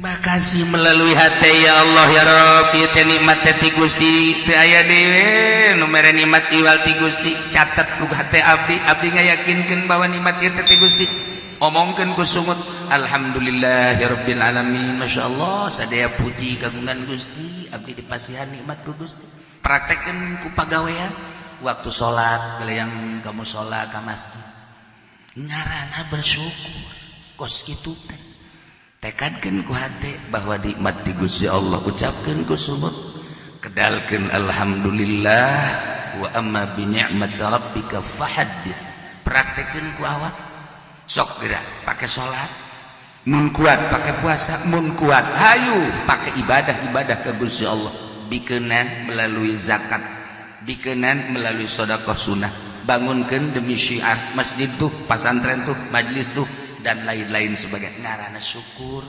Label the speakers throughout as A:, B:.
A: Terima kasih melalui hati, ya Allah, ya Rob, ieu teh nikmat teh ti Gusti, teu aya deui nu mere nikmat iwal ti Gusti. Catet ku hate abdi, abdi ngayakinkeun bahwa nikmat ieu teh ti Gusti. Omongkeun ku sungut, alhamdulillah ya rabbil alamin, masyaallah, sadaya puji kagungan Gusti, abdi dipasihan nikmat ku Gusti. Praktekkeun ku pagawean, waktu salat, yang kamu salat ka masjid, ngarana bersyukur kos kitu teh. Tekadkan ku hati bahwa nikmat di Gusti Allah, ucapkan ku sungut, kedalkeun alhamdulillah, wa amma bi ni'mat rabbika fahaddits. Praktekkeun ku awak, sok gerak pakai salat, mun kuat pakai puasa, mun kuat hayu pakai ibadah-ibadah ke Gusti Allah, bikenan melalui zakat, bikenan melalui sedekah sunnah, bangunkan demi syiar masjid tuh, pasantren tuh, majlis tuh, dan lain-lain sebagai ngarana syukur.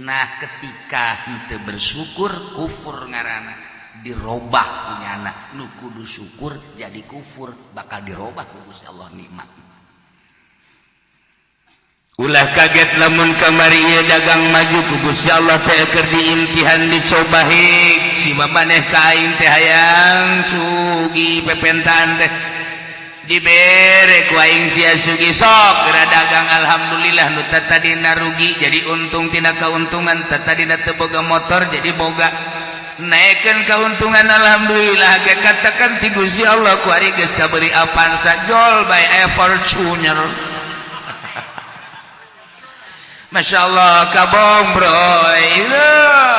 A: Nah, ketika henteu bersyukur, kufur ngarana, dirobah punyana nu kudu syukur jadi kufur, bakal dirobah ku Gusti Allah nikmat. Ulah kaget lamun kamari ieu dagang maju ku Gusti Allah teh keur diimtihan, dicoba hik si maneh ka aing teh hayang sugih, pepentaan teh dibere ku aing sia sugih, sok geura dagang. Alhamdulillah, nu tadina rugi jadi untung, tina keuntungan tadina teu boga motor jadi boga, naikkan keuntungan. Alhamdulillah ge katakan ti Gusti Allah, ku ari geus kabeli Avanza, jol bae aya Fortuner. Masya Allah, kabong bro,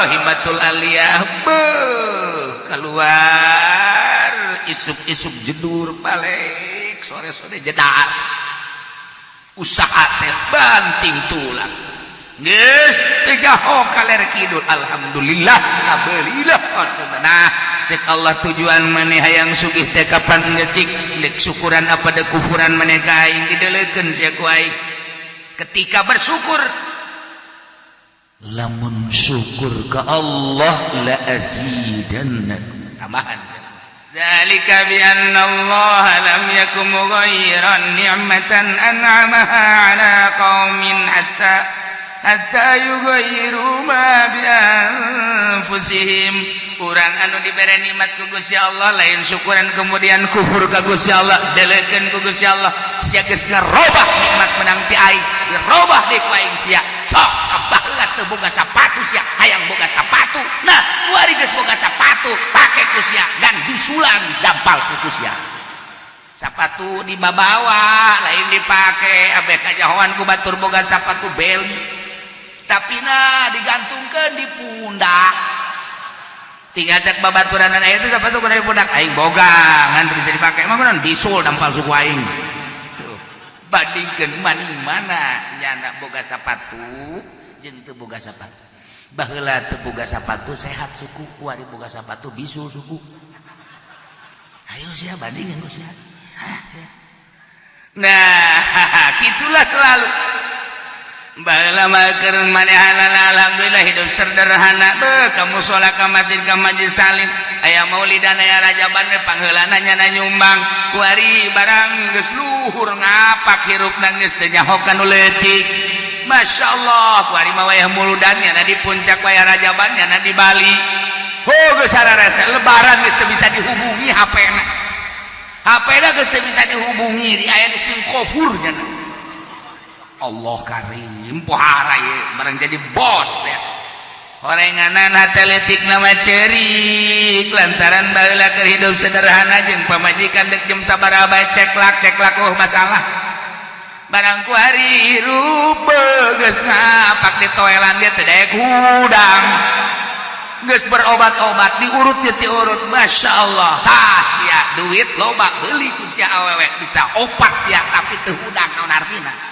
A: himmatul aliyah beuh, keluar isuk-isuk jedur, balik sore-sore jedar, usaha teh banting tulang, geus teu nyaho kaler kidul. Alhamdulillah, kabelilah. Nah, cek Allah, tujuan maneh hayang sugih teh kapan geus cik dek syukuran apa dek kufuran maneh ka aing? Didelekeun sia ku aing ketika bersyukur. Lamun syukur ke Allah, la azidannakum, tambahan. Dzalika bi anna Allah lam yakum mughayyiran ni'matan an'amaha ala qaumin hatta hatta yughayyiru ma bi anfusihim. Urang anu dibere nikmat ku Gusti Allah lain syukuran, kemudian kufur ka Gusti Allah, delekeun ku Gusti Allah, sia geus ngarobah nikmat menang ti aing, dirobah deui ku aing sia. Sok baheula teu boga sapatu, sia hayang boga sapatu. Nah, kuari geus boga sapatu, pake ku sia dan bisulan dampal suku sia. Sapatu dibabawa, lain dipake. Abeh kajahoan ku batur boga sapatu beli, tapi nah digantungkan di pundak. Tinggal cek babaturan aya itu sepatu kudu di pundak, aing boga ngan bisa dipake emang kunaon, bisul dampal suku aing. Tuh, bandingkeun maning mana nyana boga sapatu jeung teu boga sapatu. Baheula teu boga sapatu sehat suku, kuari boga sapatu bisul suku. Ayo sia bandingin ku sia. Hah, sia. Nah, gitulah selalu. Baheula mah keur manehanana alhamdulillah hidup sederhana, beuh, ka musala, ka masjid, ka majlis taklim, aya maulidan, aya rajaban we pangheulana nyana nyumbang. Kuari barang geus luhur, ngapak hirupna, geus teu nyaho ka nu leutik. Masya Allah, kuari mah wayah muludan nyana di puncak, wayah rajaban nyana di Bali. Oh, geus sararese lebaran geus teu bisa dihubungi HP-na, HP-na geus teu bisa dihubungi, di aya di Singapura nyana. Allah karim, pohara ye barang jadi bos teh horenganan hate leutik nama cerik lantaran baheula keur hidup sederhana jeung pamajikan dek jam sabaraha bae ceklak ceklak, oh masalah. Barang ku hari hirup geus ngapak di toelan, dia teu daek hudang, geus berobat-obat, diurut, geus diurut. Masya Allah, tah sia duit loba, beli ku sia awewe bisa opat sia, tapi teu hudang, naon artina?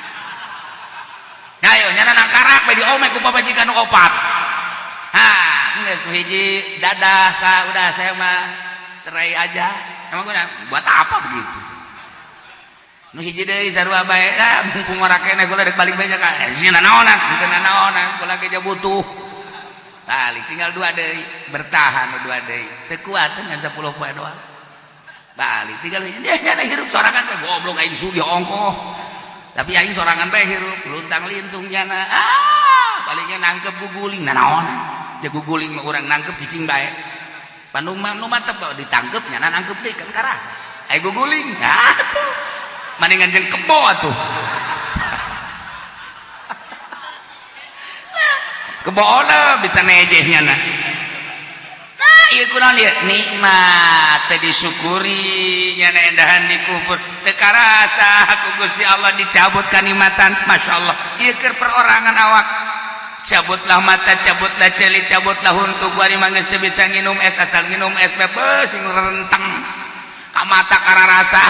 A: Ayo nyana nangkarak bae diomek ku pamajikan nu opat. Ha, geus nu hiji dadah ka, udah, saya mah cerai aja. Emang guna buat apa begitu? Nu hiji deui sarua bae, ah mumpung ora keneh kula dek balik bae ka. Eh, sieun naonan, henteu naonan, kula ge butuh. Balik tinggal dua deui, bertahan nu dua deui. Teu kuat ngan 10 poe doang. Balik tinggal hiji, dia nyana hirup sorangan teh goblok, aing sugih ongkoh. Tapi aing sorangan bae hirup luntang lintung nyana. Ah, Palingnya nangkep guguling nanaon. Dia guguling mah urang nangkep cicing bae. Bandung mah nu mantep ditangkep nyana nangkep deui kan karasa. Aya guguling. Nah tuh. Maningan jeung kebo atuh. Keboona bisa nejehnya nah. Nah, ieu kunaon ieu? Nikmat teu disyukuri nyana endahan dikufur. Teu karasa ku Gusti Allah dicabut kanikmatan. Masyaallah. Ieu keur perorangan awak. Cabutlah mata, cabutlah ceuli, cabutlah huntu kuari mah geus teu bisa nginum es, asal nginum es bebas sing renteng. Ka mata kararasa.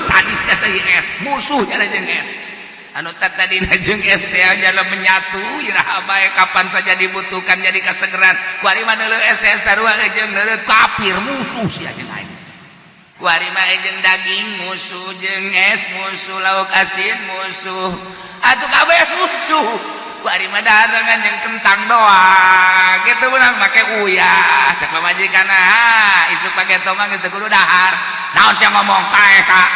A: Sadis teh es, musuh nyana jeung es. Anu tadina jeung es teh jalan menyatu iraha bae kapan saja dibutuhkan jadi kasegeran. Kuari mah neuleuh es teh sarua jeung neuleuh kafir musuh sia jeung aing. Kuari mah jeung daging musuh, jeung es musuh, lauk asin musuh, atuh kabeh musuh. Kuari mah darengan jeung kentang doang kitu beunang make uyah cek pamajikan ah isuk pake tomang geus teu kudu dahar. Naon sia ngomong paeh ka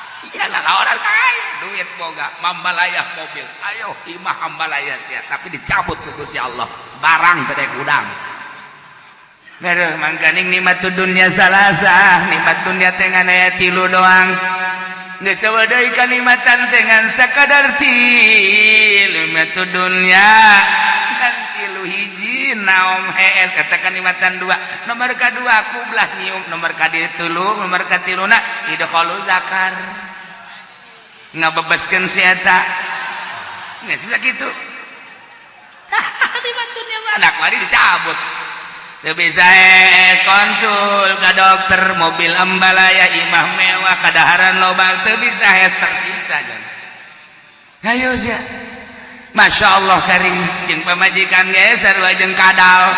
A: sia lah orang kaya duit boga mambalaya mobil ayo imah hambalaya sia tapi dicabut ke Gusti Allah barang teh udang. Aduh mangkaning nikmat dunia salasa nikmat dunia teh ngan aya tilu doang geus eueuh deui kanikmatan teh ngan sakadar tilu nikmat dunia kan tilu hiji naom hees eta kanikmatan dua nomor kadua kublah nyium nomor katilu nomor katiluna idkhalu zakar ngabebaskeun si eta geus sakitu. Nikmat dunia mah anak mari dicabut teu bisa es konsul ka dokter mobil ambalaya imah mewah kadaharan loba teu bisa es tersiksa jan. Ayo sia Masya Allah karing jeung pamajikan ge sarua jeung kadal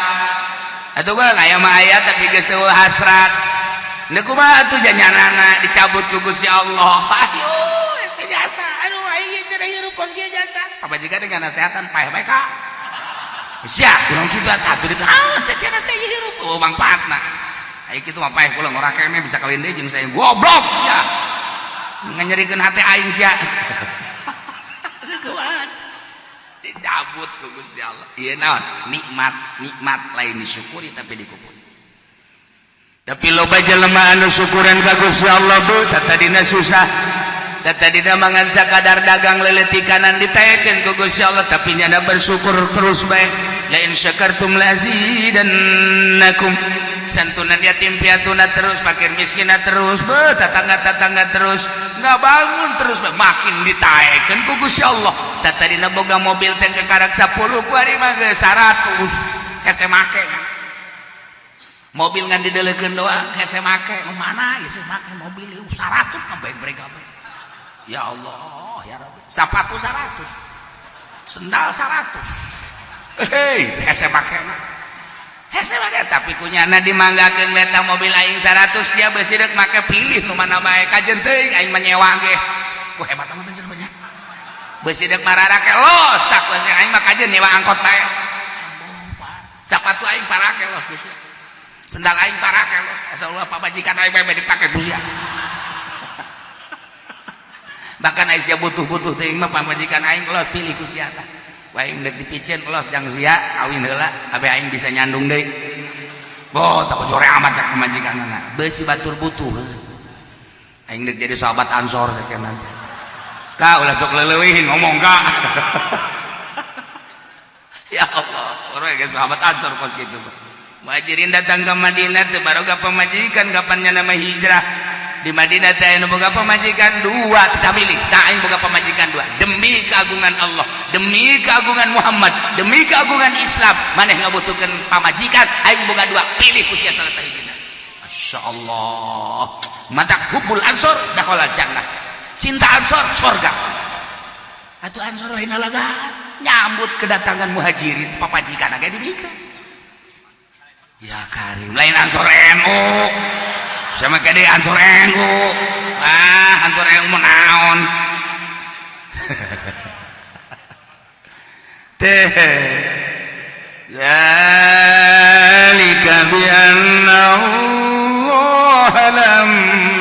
A: atuh gua aya mah aya tapi geus eueuh hasrat. Neuk kumaha atuh janyanana dicabut ku Gusti Allah. Ayo jasa aduh aing cenah hirup kos ge jasa. Pamajikan dengan nasehatan paeh bae ka. Sia kurang kitu atuh di naon cenah teh hirup oh mangfaatna. Aing kitu mah paeh kula ngora keneh bisa kawin deui jeung saya goblok sia. Nganyerikeun hate aing sia. Kuat. Dicabut ku Gusti Allah. Ieu naon? Nikmat, nikmat lain disyukuri tapi dikufuri. Tapi loba jelema anu syukuran ka Gusti Allah bu, tadina susah. Tadina mangan sakadar dagang leuleutikanan ditaekeun ku Gusti Allah tapi nyana bersyukur terus bae. La in syakartum lazidannakum. Santunan yatim piatuna terus, makin miskinna terus, beuh tetangga-tetangga terus, nggak bangun terus makin ditaekeun ku Gusti Allah. Tadina boga mobil teh kekarak 10 kuari mah geus 100 hese make kan. Mobil ngan dideleukeun doang hese make mana ieu make mobil ieu 100 sampai brek kabeh. Ya Allah, ya Rabbi. Sepatu 100. Sendal 100. Hei, hese make mah. Hese make tapi kunyana dimanggakeun meta mobil aing 100 sia beusi deuk make pilih nu mana bae kajen teuing aing mah nyewa ge. Wah hebat amat teh cenah. Beusi deuk mararake los tak aing mah kajen nyewa angkot bae. Sepatu aing parake los geus. Sendal aing parake los. Asal ulah pamajikan aing bae dipake ku sia. Bahkan Aisyah butuh-butuh teuing mah pamajikan aing los pilih ku sia tah. Aing deuk dipicen los jang sia kawin heula abe aing bisa nyandung deui. Boh tak jore amat cak pamajikanna. Beusi batur butuh. Aing deuk jadi sahabat Ansor sakeun nanti. Ka ulah sok leuleuwih ngomong ka. Ya Allah, urang ge sahabat Ansor kos kitu. Muhajirin datang ke Madinah teu baroga pamajikan kapan nya nama hijrah. Di Madinah teh anu boga pamajikan dua kita milih tak aing boga pamajikan dua demi keagungan Allah, demi keagungan Muhammad, demi keagungan Islam maneh ngabutuhkeun pamajikan aing boga dua pilih ku sia salah sahijina. Masya Allah matak hubbul ansor dakhala jannah, cinta ansor sorga. Atuh ansor lain lalagaan nyambut kedatangan muhajirin pamajikan ge dibikeun. Ya karim lain ansor NU sama kade ansor NU ah ansor NU mah naon teh zalika bi anna Allah lam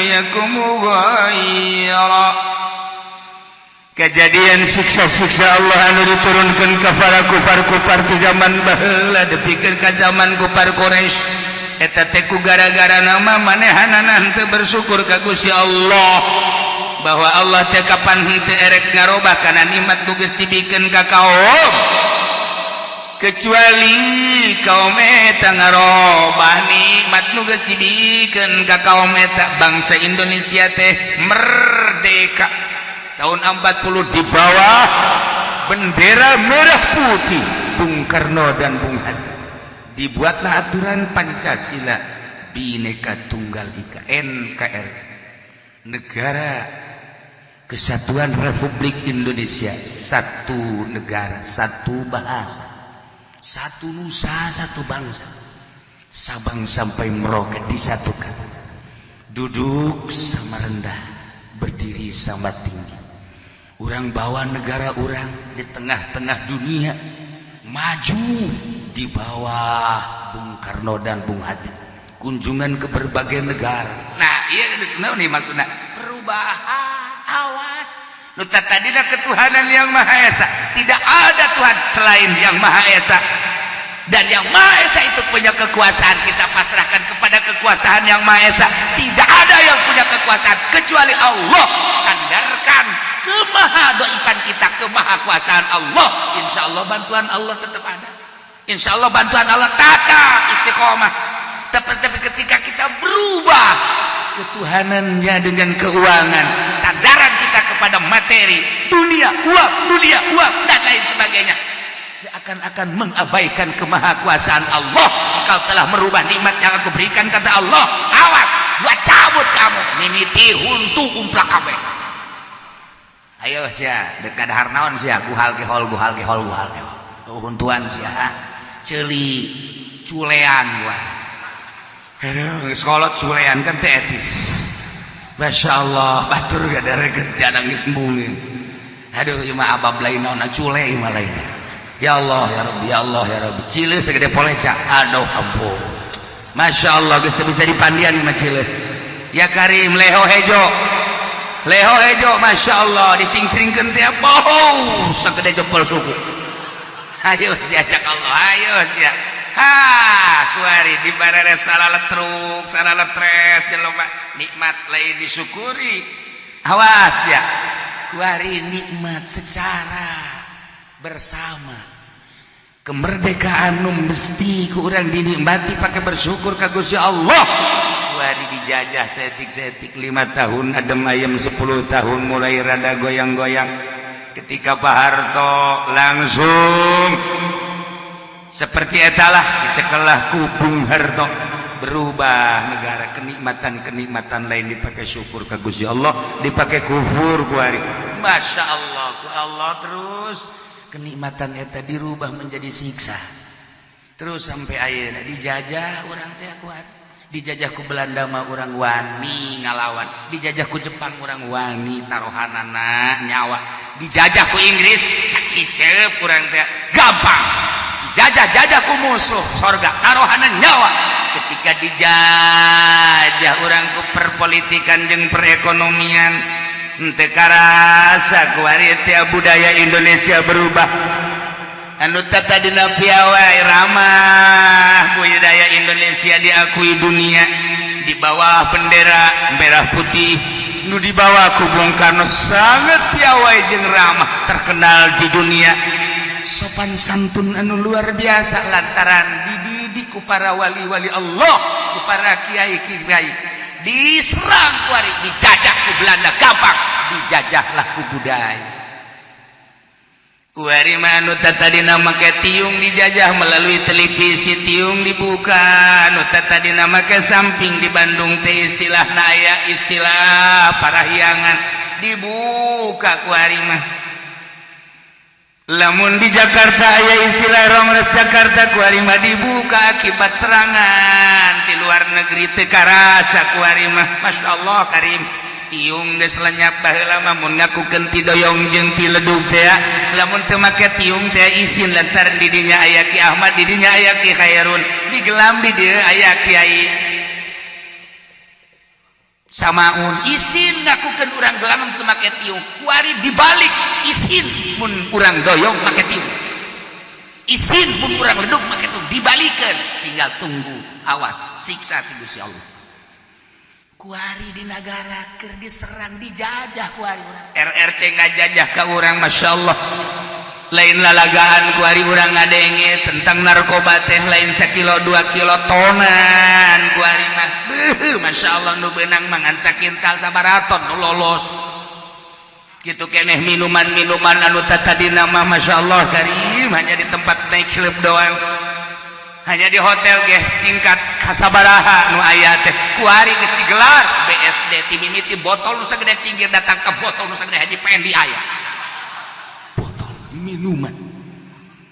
A: yakum mughayyira. Kejadian siksa-siksa Allah anu diturunkan ke para kufar-kufar di zaman baheula dipikir ke zaman kufar Quraisy, eta teh ku gara-gara nama manehanana henteu bersyukur ka Gusti Allah, bahwa Allah teh kapan henteu erek ngarobah kana nikmat nu geus dibikeun ka kaum, kecuali kaum eta ngarobah nikmat nu geus dibikeun ka kaum eta. Bangsa Indonesia teh merdeka tahun 40 di bawah bendera merah putih Bung Karno dan Bung Hatta. Dibuatlah aturan Pancasila, Bhinneka Tunggal Ika, NKRI, Negara Kesatuan Republik Indonesia, satu negara, satu bahasa, satu nusa, satu bangsa. Sabang sampai Merauke disatukan, duduk sama rendah, berdiri sama tinggi. Urang bawa negara urang di tengah-tengah dunia maju di bawah Bung Karno dan Bung Hatta. Kunjungan ke berbagai negara. Nah, iya, nah, nih maksudnya perubahan. Awas, nu tadina ketuhanan yang Maha Esa, tidak ada Tuhan selain yang Maha Esa, dan yang Maha Esa itu punya kekuasaan. Kita pasrahkan kepada kekuasaan yang Maha Esa. Tidak ada yang punya kekuasaan kecuali Allah. Sandarkan kemahadoipan kita ke mahakuasaan Allah, insya Allah bantuan Allah tetap ada. Insya Allah bantuan Allah tetap istiqomah. Tapi ketika kita berubah ketuhanannya dengan keuangan, sandaran kita kepada materi dunia, uang dunia, uang, dan lain sebagainya, seakan-akan mengabaikan kemahakuasaan Allah. "Kau telah merubah nikmat yang aku berikan," kata Allah. "Awas, gua cabut kamu." Mimiti huntu umplak kabeh. Ayo sia, dekat dahar naon sia? Guhal gehol, guhal gehol, guhal gehol. Tuh huntuan sia, ceuli culean gua. Aduh, sekolah culean kan teh etis. Masya Allah, batur gak ada reget jangan geus embungin. Aduh, ieu mah abab lain naon, cule ieu mah lainnya. Ya Allah ya Rabbi, ya Allah ya Rabbi. Cile segede poleca. Aduh, ampun. Masya Allah, geus teu bisa dipandian mah cile. Ya Karim, leho hejo. Leho hejo, Masya Allah, disingsringkeun teh bau segede jempol suku. Ayo sia, cak Allah, ayo sia. Ha, kuari di barere salah truk, salah letres jelema nikmat lain disyukuri. Awas ya. Kuari nikmat secara bersama. Kemerdekaan nu mesti ku urang dinikmati pakai bersyukur ka Gusti Allah. Kuari dijajah setik-setik 5 tahun, adem ayem 10 tahun, mulai rada goyang-goyang. Ketika Pak Harto langsung seperti etalah, dicekelah ku Bung Harto, berubah negara. Kenikmatan-kenikmatan lain dipakai syukur ke Gusti Allah, dipakai kufur kuari. Masya Allah, ku Allah terus kenikmatan eta dirubah menjadi siksa terus sampai ayeuna dijajah urang teh kuat. Dijajah ku Belanda mah urang wani ngalawan, dijajah ku Jepang urang wani taruhanana nyawa, dijajah ku Inggris sakiceup urang teh gampang, dijajah-jajah ku musuh sorga taruhanan nyawa. Ketika dijajah urang ku perpolitikan jeung perekonomian, henteu karasa kuari teh budaya Indonesia berubah. Anu tadina piawai ramah, budaya Indonesia diakui dunia di bawah bendera merah putih nu dibawa ku Bung Karno, sangat piawai jeung ramah, terkenal di dunia, sopan santun anu luar biasa, lantaran dididik ku para wali-wali Allah, ku para kiai-kiai. Diserang kuari, dijajah ku Belanda gampang, dijajahlah ku budaya. Kuari mah anu tadina make tiung dijajah melalui televisi, tiung dibuka. Nu tadina make samping, di Bandung teh istilah aya istilah parahyangan, dibuka kuari mah. Lamun di Jakarta aya istilah Rongres Jakarta, kuari mah dibuka akibat serangan di luar negeri. Teu karasa kuari mah. Masya Allah Karim, tiung geus lenyap. Baheula mah mun ngakukeun ti doyong jeung ti ledug teh, lamun teu make tiung teh isin, lantaran di dinya aya Ki Ahmad, di dinya aya Ki Khairun, di Gelam di dieu aya Kiai. Samaun isin ngakukeun urang gelameng teu make tiung. Kuari dibalik, isin mun urang doyong make tiung, isin mun urang ledug make tiung. Dibalikeun, tinggal tunggu, awas siksa ti Gusti Allah. Kuari di negara keur diserang, dijajah kuari urang. RRC ngajajah ka urang, Masya Allah, lain lalagaan. Kuari urang ngadenge tentang narkoba teh lain sakilo 2 kilo, tonan kuari mah. Beuh, Masya Allah, nu beunang mangan sakintal sabaraton nu lolos gitu keneh. Minuman-minuman anu tadina mah, Masya Allah karim, hanya di tempat night club doang, hanya di hotel ge tingkat kasabaraha nu aya teh, kuari geus digelar BSD. Ti mimiti botol nu sagede cinggir datang ke botol nu sagede Haji Pendi, aya botol minuman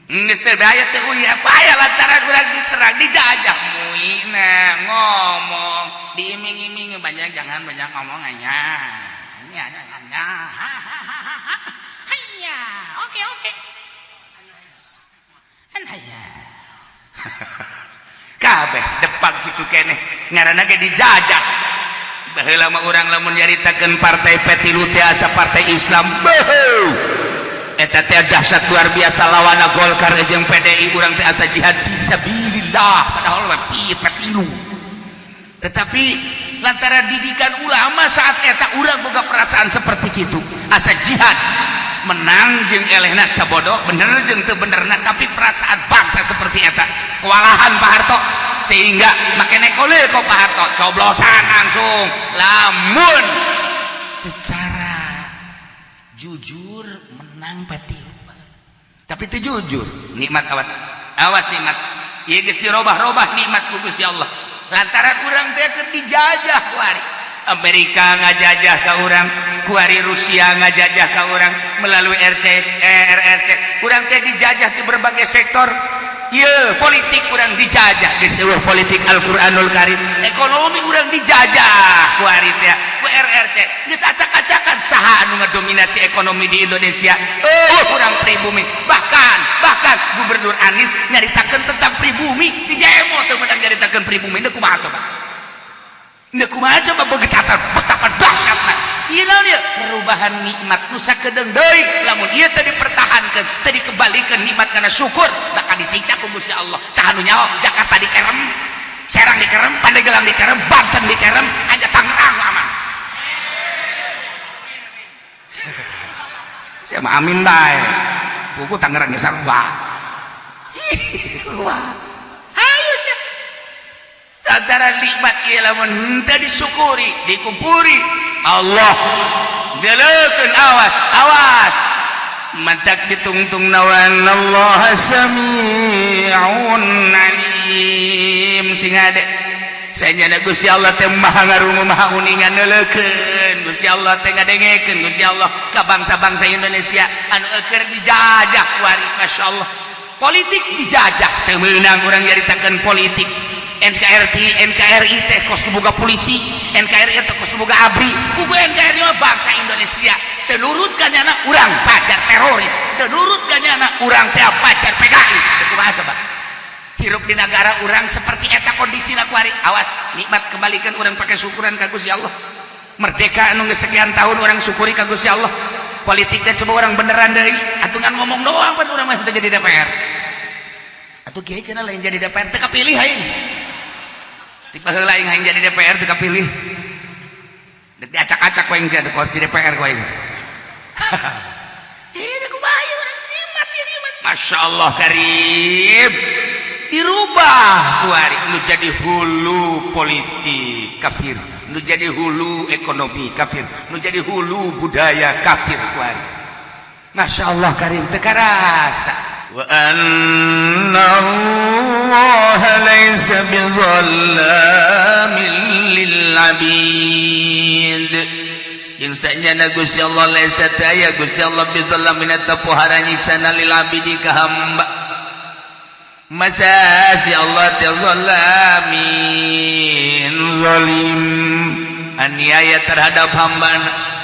A: geus teh aya teh. Uy, apa aya lantaran urang diserang, dijajah. Muina ngomong diiming-iming, banyak, jangan banyak ngomong aja ini aja aja. Iya, oke. Kan ya kabeh depak gitu keneh, ngaranna ge dijajah. Baheula mah urang lamun nyaritakeun partai P3 teh asa partai Islam. Beuh, eta teh dahsyat luar biasa lawana Golkar jeung PDI. Urang teh asa jihad fisabilillah, padahal mah P3. Tetapi lantaran didikan ulama saat eta, urang boga perasaan seperti itu, asa jihad menang jeung elehna sabodo, bener jeung teu benerna, tapi perasaan bangsa seperti eta. Kewalahan Pak Harto, sehingga make nekole kok Pak Harto coblosan langsung. Lamun secara jujur menang P3, tapi itu jujur nikmat. Awas, awas nikmat ieu geus dirobah-robah nikmat ku Gusti Allah lantaran urang teh keur dijajah. Kuari Amerika ngajajah ka urang, kuari Rusia ngajajah ka urang melalui RC, RRC. Urang teh dijajah di berbagai sektor. Iya, politik urang dijajah di seluruh politik Al-Qur'anul Karim. Ekonomi urang dijajah kuari teh ku RRC. Geus acak-acakan, saha anu ngadominasi ekonomi di Indonesia? Oh, urang pribumi. Bahkan bahkan Gubernur Anies nyaritakeun tentang pribumi di demo, teu meunang nyaritakeun pribumi. Ini kumaha coba? Ini kumaha coba? Betapa betapa dahsyatna. Ieu naon ieu? Perubahan nikmat nu sakedeung deui. Lamun ieu teh dipertahankeun, teh dikebalikeun nikmat karena syukur, bakal disiksa ku Gusti Allah. Saha nu nyaho? Jakarta dikerem, Serang dikerem, Pandeglang dikerem, Banten dikerem, hanya Tangerang aman. Siapa amin bae. Buku Tangerang ge sarua. Wah. Ayo sia. Sadara nikmat ieu lamun henteu disyukuri, dikumpuri Allah geleukeun, awas, awas. Mantak ditungtung nawan Allah sami'un alim, sing ade. Sanyana Gusti Allah teh maha ngarungu, maha uningan. Neuleukeun Gusti Allah teh, ngadengekeun Gusti Allah ka bangsa-bangsa Indonesia anu eueur dijajah kuari. Masya Allah, politik dijajah, teu meunang urang nyaritakeun politik NKRI. NKRI teh kos boga polisi, NKRI teh kos boga ABRI. Kugu NKRI mah bangsa Indonesia. Teu nurut ka nyana, urang pacar teroris. Teu nurut ka nyana, urang teh pacar PKI. Teu kumaha coba hirup di negara urang seperti eta kondisina kuari? Awas nikmat kembalikan, urang pakai syukuran ka Gusti Allah. Merdeka anu geus sekian tahun, urang syukuri ka Gusti Allah. Politiknya coba urang beneran deui atuh, ngan ngomong doang pan urang mah teu jadi DPR atuh. Kiai cenah lain jadi DPR, teu kapilih aing. Tik baheula aing hayang jadi DPR, teu kapilih. Dek diacak-acak ku aing sia kursi DPR ku aing. Ini kumaha urang nikmat ya, nikmat. Masya Allah karim, dirubah kuari. Nu jadi hulu politik kafir, nu jadi hulu ekonomi kafir, nu jadi hulu budaya kafir kuari. Masya Allah karim, teu karasa. Wa anna Allah laysa bidhallamin lil abid, jeung sanyana Gusti Allah laisa teu aya Gusti Allah bidhallamin eta pohara nyiksana lil abidi ka hamba. Masa si Allah teh zalamin, zalim, aniaya terhadap hambana?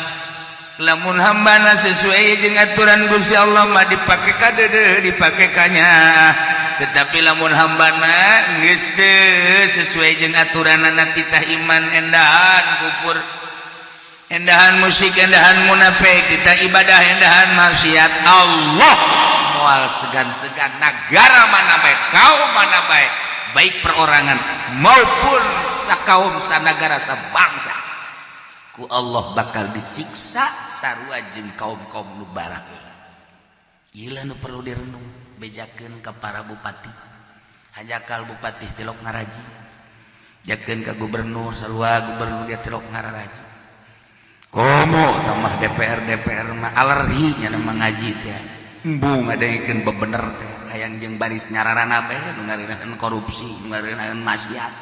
A: Lamun hambana sesuai jeung aturan Gusti Allah mah dipake ka deudeuh, dipake kanya. Tetapi lamun hambana geus teu sesuai jeung aturanana, titah iman endahan kufur, endahan musyrik, endahan munafik, titah ibadah endahan maksiat, Allah moal segan-segan negara mana baik, kaum mana baik, baik perorangan maupun sakaum, sanagara, sabangsa, ku Allah bakal disiksa sarua jeung kaum-kaum nu baraheula. Ieu nu perlu direnung. Bejakeun ka para bupati, hanjakal bupati tilok ngaraji, jakeun ka gubernur, sarua gubernur dia tilok ngararaji. Komo tambah DPR, DPR mah alergi nya ngaji teh, embung ngadengkeun bebener teh, hayang jeung baris nyararana bae nu ngareunaan korupsi, nu ngareunaan maksiat.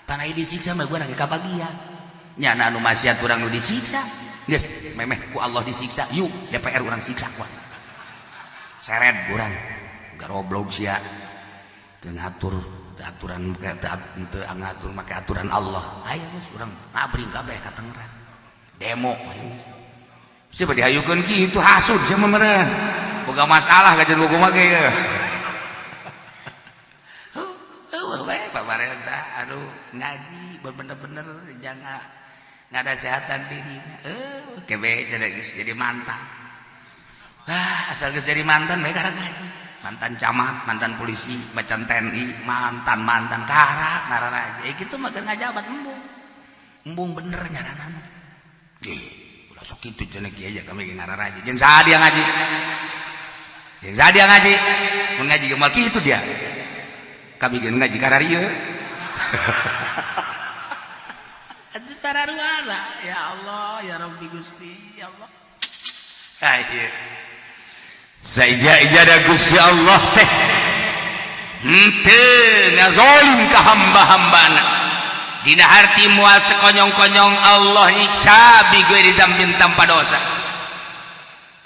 A: Panai disiksa mah gua lagi kabagian nyana anu maksiat, urang nu disiksa. Geus memeh ku Allah disiksa, yuk DPR urang siksa kuat, seret urang, garoblog sia, teu ngatur aturan, teu ngatur make aturan Allah. Ayo geus urang ngabring kabeh ka Tangerang, demo, ayo geus. Siapa dihayukeun kitu, hasud sia mah meureun. Boga masalah kajian kumaha ge ya. Heueuh we pamarentah aduh ngaji bener-bener jangan ngadasehatan diri. Kebe cenah geus jadi mantan. Ah, asal geus jadi mantan we karak ngaji. Mantan camat, mantan polisi, macan TNI, mantan mantan karak ngararaji. Eh, kitu mah keur ngajabat embung. Embung bener nyaranana. Ih, ulah sok kitu cenah kieu aja kami ge ngararaji. Jeung saha dia ngaji? Jeung saha dia ngaji? Mun ngaji ge moal kitu dia. Kami ge ngaji kararieu. Atuh sararuana ya Allah ya Rabbi Gusti ya Allah. Ayo. Saija-ijada Gusti Allah teh henteu ngazolim ka hamba-hambana. Dina harti moal sekonyong-konyong Allah nyiksa bi ghairi dzambin, tanpa dosa.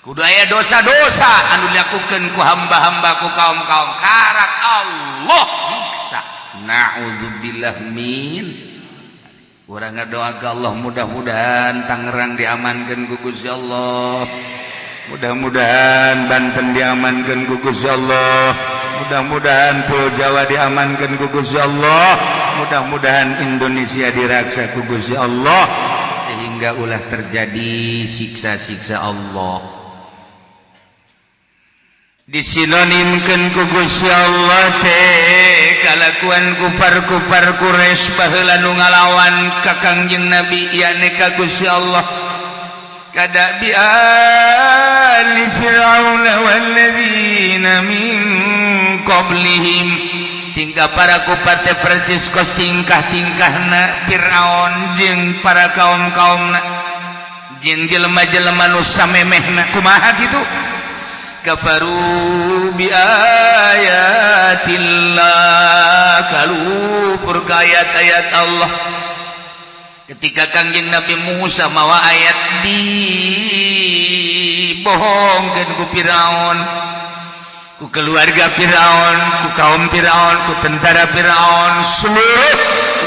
A: Kudu aya dosa-dosa anu dilakukeun ku hamba-hamba, ku kaum-kaum, karak Allah nyiksa. Na'udzubillah min. Urang ngadoa ka Allah, mudah-mudahan Tangerang diamankeun ku Gusti Allah. Mudah-mudahan Banten diamankan ku Gusti Allah. Mudah-mudahan Pulau Jawa diamankan ku Gusti Allah. Mudah-mudahan Indonesia diraksa ku Gusti Allah sehingga ulah terjadi siksa-siksa Allah. Disinonimkeun ku Gusti Allah teh kalakuan kufar-kufar Quraisy baheula nu ngalawan ka Kangjeng Nabi, yakni ka Gusti Allah, كدأب آل فرعون والذين من قبلهم. Tingkah para kufar teh percis kos tingkah-tingkahna Fir'aun jeung para kaum-kaumna jeung jelema-jelema nu samemehna. Kumaha kitu? Kafaru bi ayatillah, kalupur ka ayat-ayat Allah. Ketika Kangjeng Nabi Musa mawa ayat, dibohongkeun ku Firaun, ku keluarga Firaun, ku kaum Firaun, ku tentara Firaun seluruh,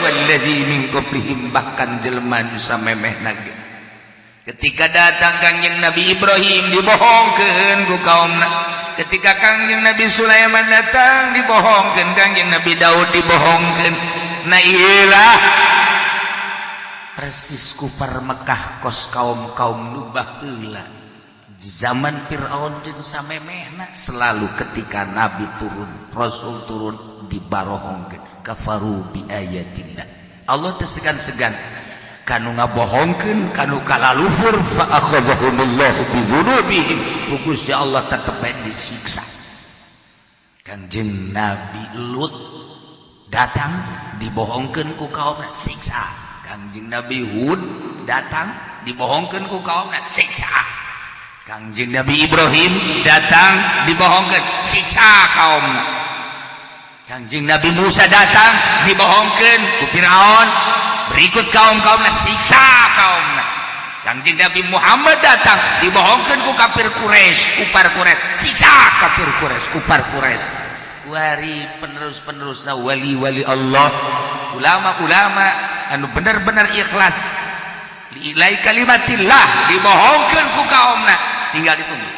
A: walladzi min qablihim, bahkan jelema nu samemehna ge. Ketika datang Kangjeng Nabi Ibrahim, dibohongkeun ku kaumna. Ketika Kangjeng Nabi Sulaiman datang, dibohongkeun. Kangjeng Nabi Daud dibohongkeun. Nah, iyalah persis kufar Mekah kos kaum-kaum nu baheula di zaman Fir'aun jeung samemehna. Selalu ketika nabi turun, rasul turun, dibarohongkeun. Kafaru bi ayatillah. Allah teu segan-segan kanu ngabohongkeun, kanu kalalufur. Fa akhadhahumullahu bi dzunubihim, ku Gusti Allah tetep bae disiksa. Kangjeng Nabi Lut datang, dibohongkeun ku kaumna, siksa. Kangjeng Nabi Hud datang, dibohongkeun ku kaumna, siksa. Kangjeng Nabi Ibrahim datang, dibohongkeun, siksa kaumna. Kangjeng Nabi Musa datang, dibohongkeun ku Firaun berikut kaum-kaumna, siksa kaumna. Kangjeng Nabi Muhammad datang, dibohongkeun ku kafir Quraisy, kufar Quraisy, siksa kafir Quraisy, kufar Quraisy. Wari penerus-penerusna wali-wali Allah, ulama-ulama anu bener-bener ikhlas li'ilai kalimatillah, dibohongkeun ku kaumna. Tinggal ditunggu,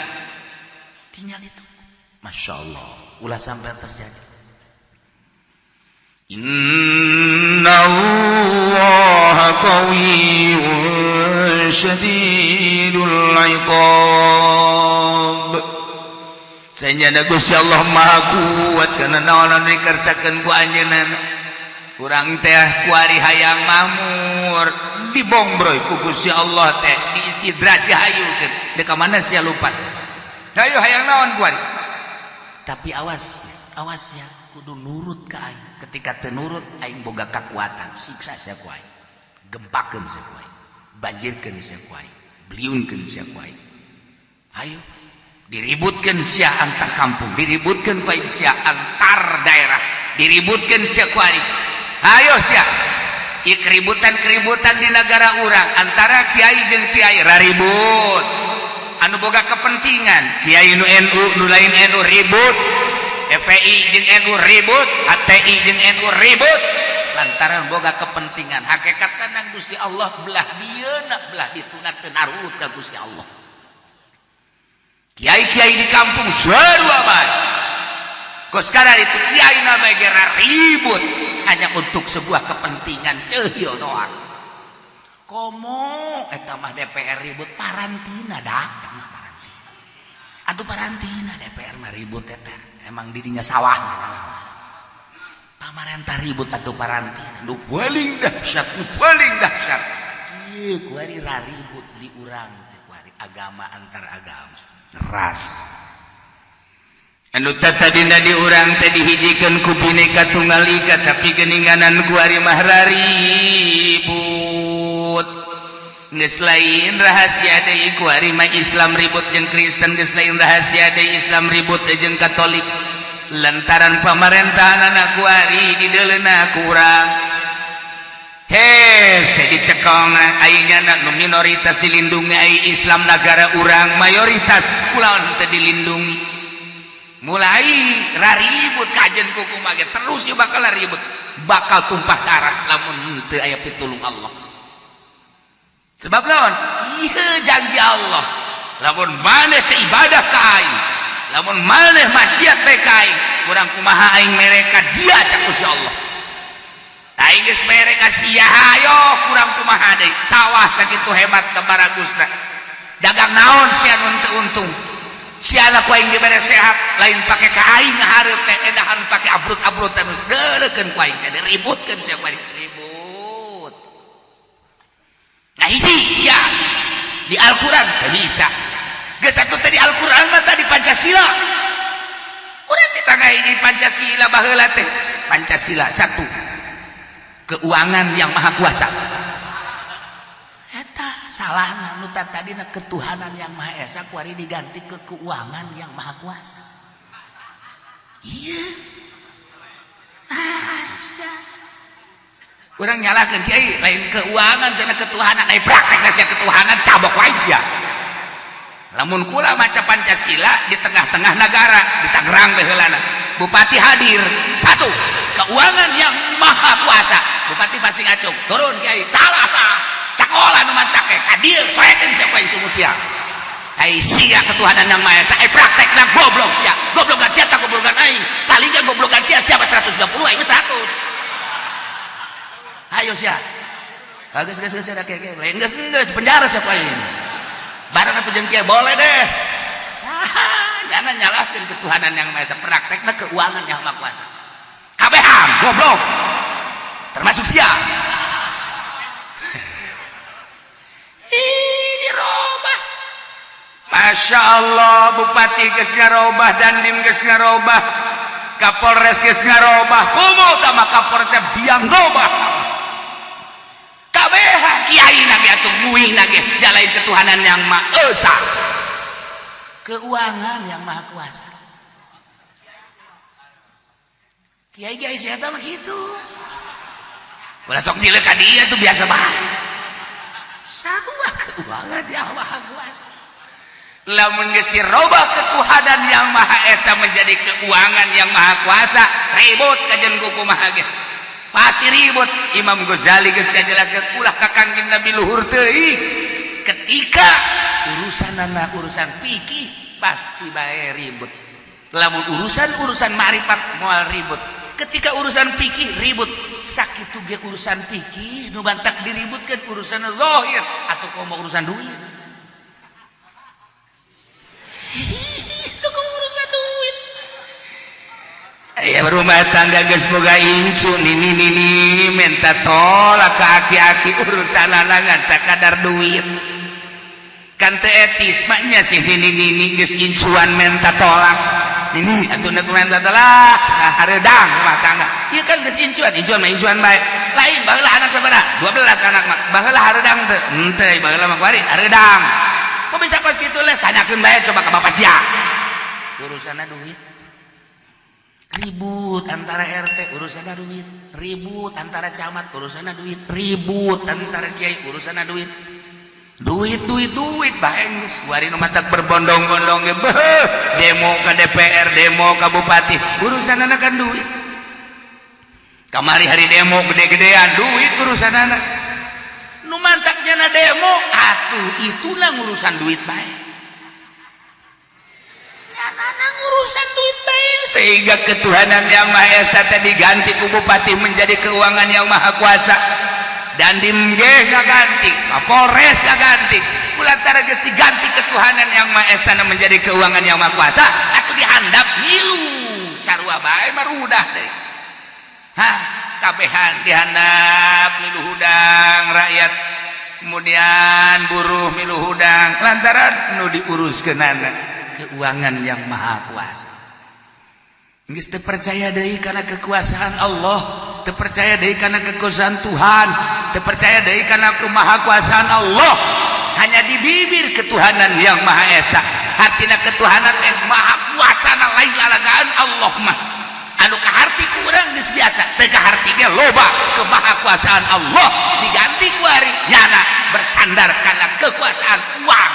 A: tinggal itu. Masya Allah, ulah sampai terjadi. Innallaha qawiyyun syadidul iqab. Sanyana Gusti Allah Maha kuat kana naon anu dikersakeun ku anjeunna. Urang teh kuari hayang makmur dibongbroy ku Gusti Allah teh, diistidraj, dihayukeun. Deuk ka mana sia lupat? Hayu, hayang naon kuari? Tapi awas, awas ya, kudu nurut ka aing. Ketika teu nurut, aing boga kekuatan siksa sia ku aing, gempakeun sia ku aing, banjirkeun sia ku aing, beliunkeun sia ku aing. Ayo diributkeun sia antar kampung, diributkeun ku aing sia antar daerah, diributkeun sia ku aing. Ayo sia. Ieu keributan-keributan di negara urang antara kiai jeung kiai raribut, anu boga kepentingan kiai nu NU, nu lain NU ribut, FPI jeung NU ribut, HTI jeung NU ribut lantaran boga kepentingan. Hakikat nang Gusti Allah belah dieuna, belah dituna teu narurut ka Gusti Allah. Kiai-kiai di kampung sarua bae. Kos sekarang itu kiai nama gera ribut hanya untuk sebuah kepentingan ceuhil doang. Komo eta mah DPR ribut parantina, dak mah parantina. Atuh parantina DPR mah ribut eta. Emang didinya sawah. Pamarentah ribut atuh parantina. Nu paling dahsyat, nu paling dahsyat. Kieu kuari raribut di urang teh kuari agama antar agama. Ras. Anu tadina di urang teh dihijikeun ku Bhinneka Tunggal Ika, tapi geuninganan kuari mah raribut. Geus lain rahasia deui kuari mah Islam ribut jeung Kristen, geus lain rahasia deui Islam ribut jeung Katolik lantaran pamarentahan anak kuari dideuleuna kurang. Hese dicekong aingna nu minoritas dilindungi, ai Islam negara urang mayoritas kulaon teu dilindungi? Mulai raribut kajen kuku mage terus ya, bakal ribut, bakal tumpah darah lamun teu aya pitulung Allah. Sebab naon? Ieu janji Allah, lamun maneh teu ibadah ka aing, lamun maneh maksiat teh ka aing, kurang kumaha aing mereka dia, cak Gusti Allah. Aing geus mere ka sia, hayo kurang kumaha deui? Sawah sakitu hebat baragusna, dagang naon sia nu teu untung? Siala ku aing dibere sehat, lain pake ka aing ngahareup teh, edahan pake abrut-abrutan, deuleukeun ku aing sia, diributkeun sia ku aing, ribut. Nah, hiji sia di Al-Qur'an teu bisa. Geus atuh teh di Al-Qur'an mah tadi Pancasila. Urang teh tangga hiji Pancasila baheula teh. Pancasila satu. Keuangan yang maha kuasa. Eta salahna, nu tadina ketuhanan yang maha esa kuari diganti ke keuangan yang maha kuasa. Iya. Ah, sudah. Urang nyalahkeun kiai, lain keuangan cenah ketuhanan, ai praktekna sia ketuhanan, cabok wae sia. Lamun kula maca Pancasila di tengah-tengah negara, di Tangerang baheulana. Bupati hadir, satu, keuangan yang maha kuasa. Bupati pasti ngacung, turun kiai, salah tah. Sekolah nu mantak ka dieu, soekeun sia ku aing sumut sia. Ai sia ketuhanan yang maha esa, ai praktekna goblok sia. Goblokan sia tak goblokan aing. Palingnya goblokan sia siapa 120, aing 100. Ayo sia. Geus geus geus ada kayak lain, geus geus penjara siapa aing. Bareng atuh jeung kieu boleh deh. Jangan nyalahkeun ketuhanan yang maha esa, praktekna keuangan yang maha kuasa. Kabehan goblok. Termasuk sia. Ih, dirobah. Masya Allah, Bupati geus ngarobah, Dandim geus ngarobah, Kapolres geus ngarobah, komo tama Kapolres diang robah. Kabehan kiai nage atuh nguing nage jalain ketuhanan yang maha esa. Keuangan yang maha kuasa. Kiai kiai saya mah gitu. Ulah sok jilek ka dia tuh, biasa bae. Sarua keuangan yang maha kuasa. Lamun geus dirobah ketuhanan yang maha esa menjadi keuangan yang maha kuasa, ribut kajen kumaha ge. Pasti ribut. Imam Ghazali geus ngajelaskeun, ulah ka Kangjeng Nabi luhur teuing. Ketika urusanana urusan fikih pasti bae ribut. Lamun urusan-urusan ma'rifat moal ribut. Ketika urusan fikih ribut, sakitu ge urusan fikih nu bantak diributkan urusan zahir atau komo urusan duit. Itu komo urusan duit. Aya rumah tangga geus boga incu nini nini minta tolak ke aki-aki urusan lanangan sakadar duit. Kan teu etis maknya sih nini nini geus incuan minta tolak. Nini atuh nek minta tolak hareudang rumah tangga. Ieu kan geus incuan, incuan mah incuan bae. Lain baheula anak sabaraha? 12 anak mah. Baheula hareudang teu? Henteu, baheula mah kuari hareudang. Kok bisa kos kitu leh? Tanyakeun bae coba ka bapak sia. Urusanna duit. Ribut antara RT urusanna duit, ribut antara camat urusanna duit, ribut antara kiai urusanna duit. Duit duit duit bae geus kuari nu matak berbondong-bondong ge beuh, demo ka DPR, demo ka bupati, urusanna kan duit. Kamari hari demo gede-gedean duit urusanna. Nu mantak jana demo atuh itulah urusan duit bae. Nyana urusan duit bae sehingga ketuhanan yang Maha Esa tadi diganti ku bupati menjadi keuangan yang Maha Kuasa. Dandim ge ngaganti, Kapolres ngaganti, kulantaran geus diganti ketuhanan yang Maha Esa menjadi keuangan yang Maha Kuasa, atuh dihandap ngilu sarua bae marudah deui. Hah, kabehan dihandap milu hudang rakyat, kemudian buruh milu hudang lantaran nu diuruskeunana keuangan yang Maha Kuasa. Geus teu percaya deui kana kekuasaan Allah, teu percaya deui kana kekuasaan Tuhan, teu percaya deui kana kemahakuasaan Allah. Hanya di bibir ketuhanan yang Maha Esa. Hartina ketuhanan yang Maha Kuasa lain lalagaan Allah mah. Anu kaharti ku urang geus biasa, teu kaharti ge loba kemahakuasaan Allah diganti ku ari nyana bersandar kana kekuasaan uang.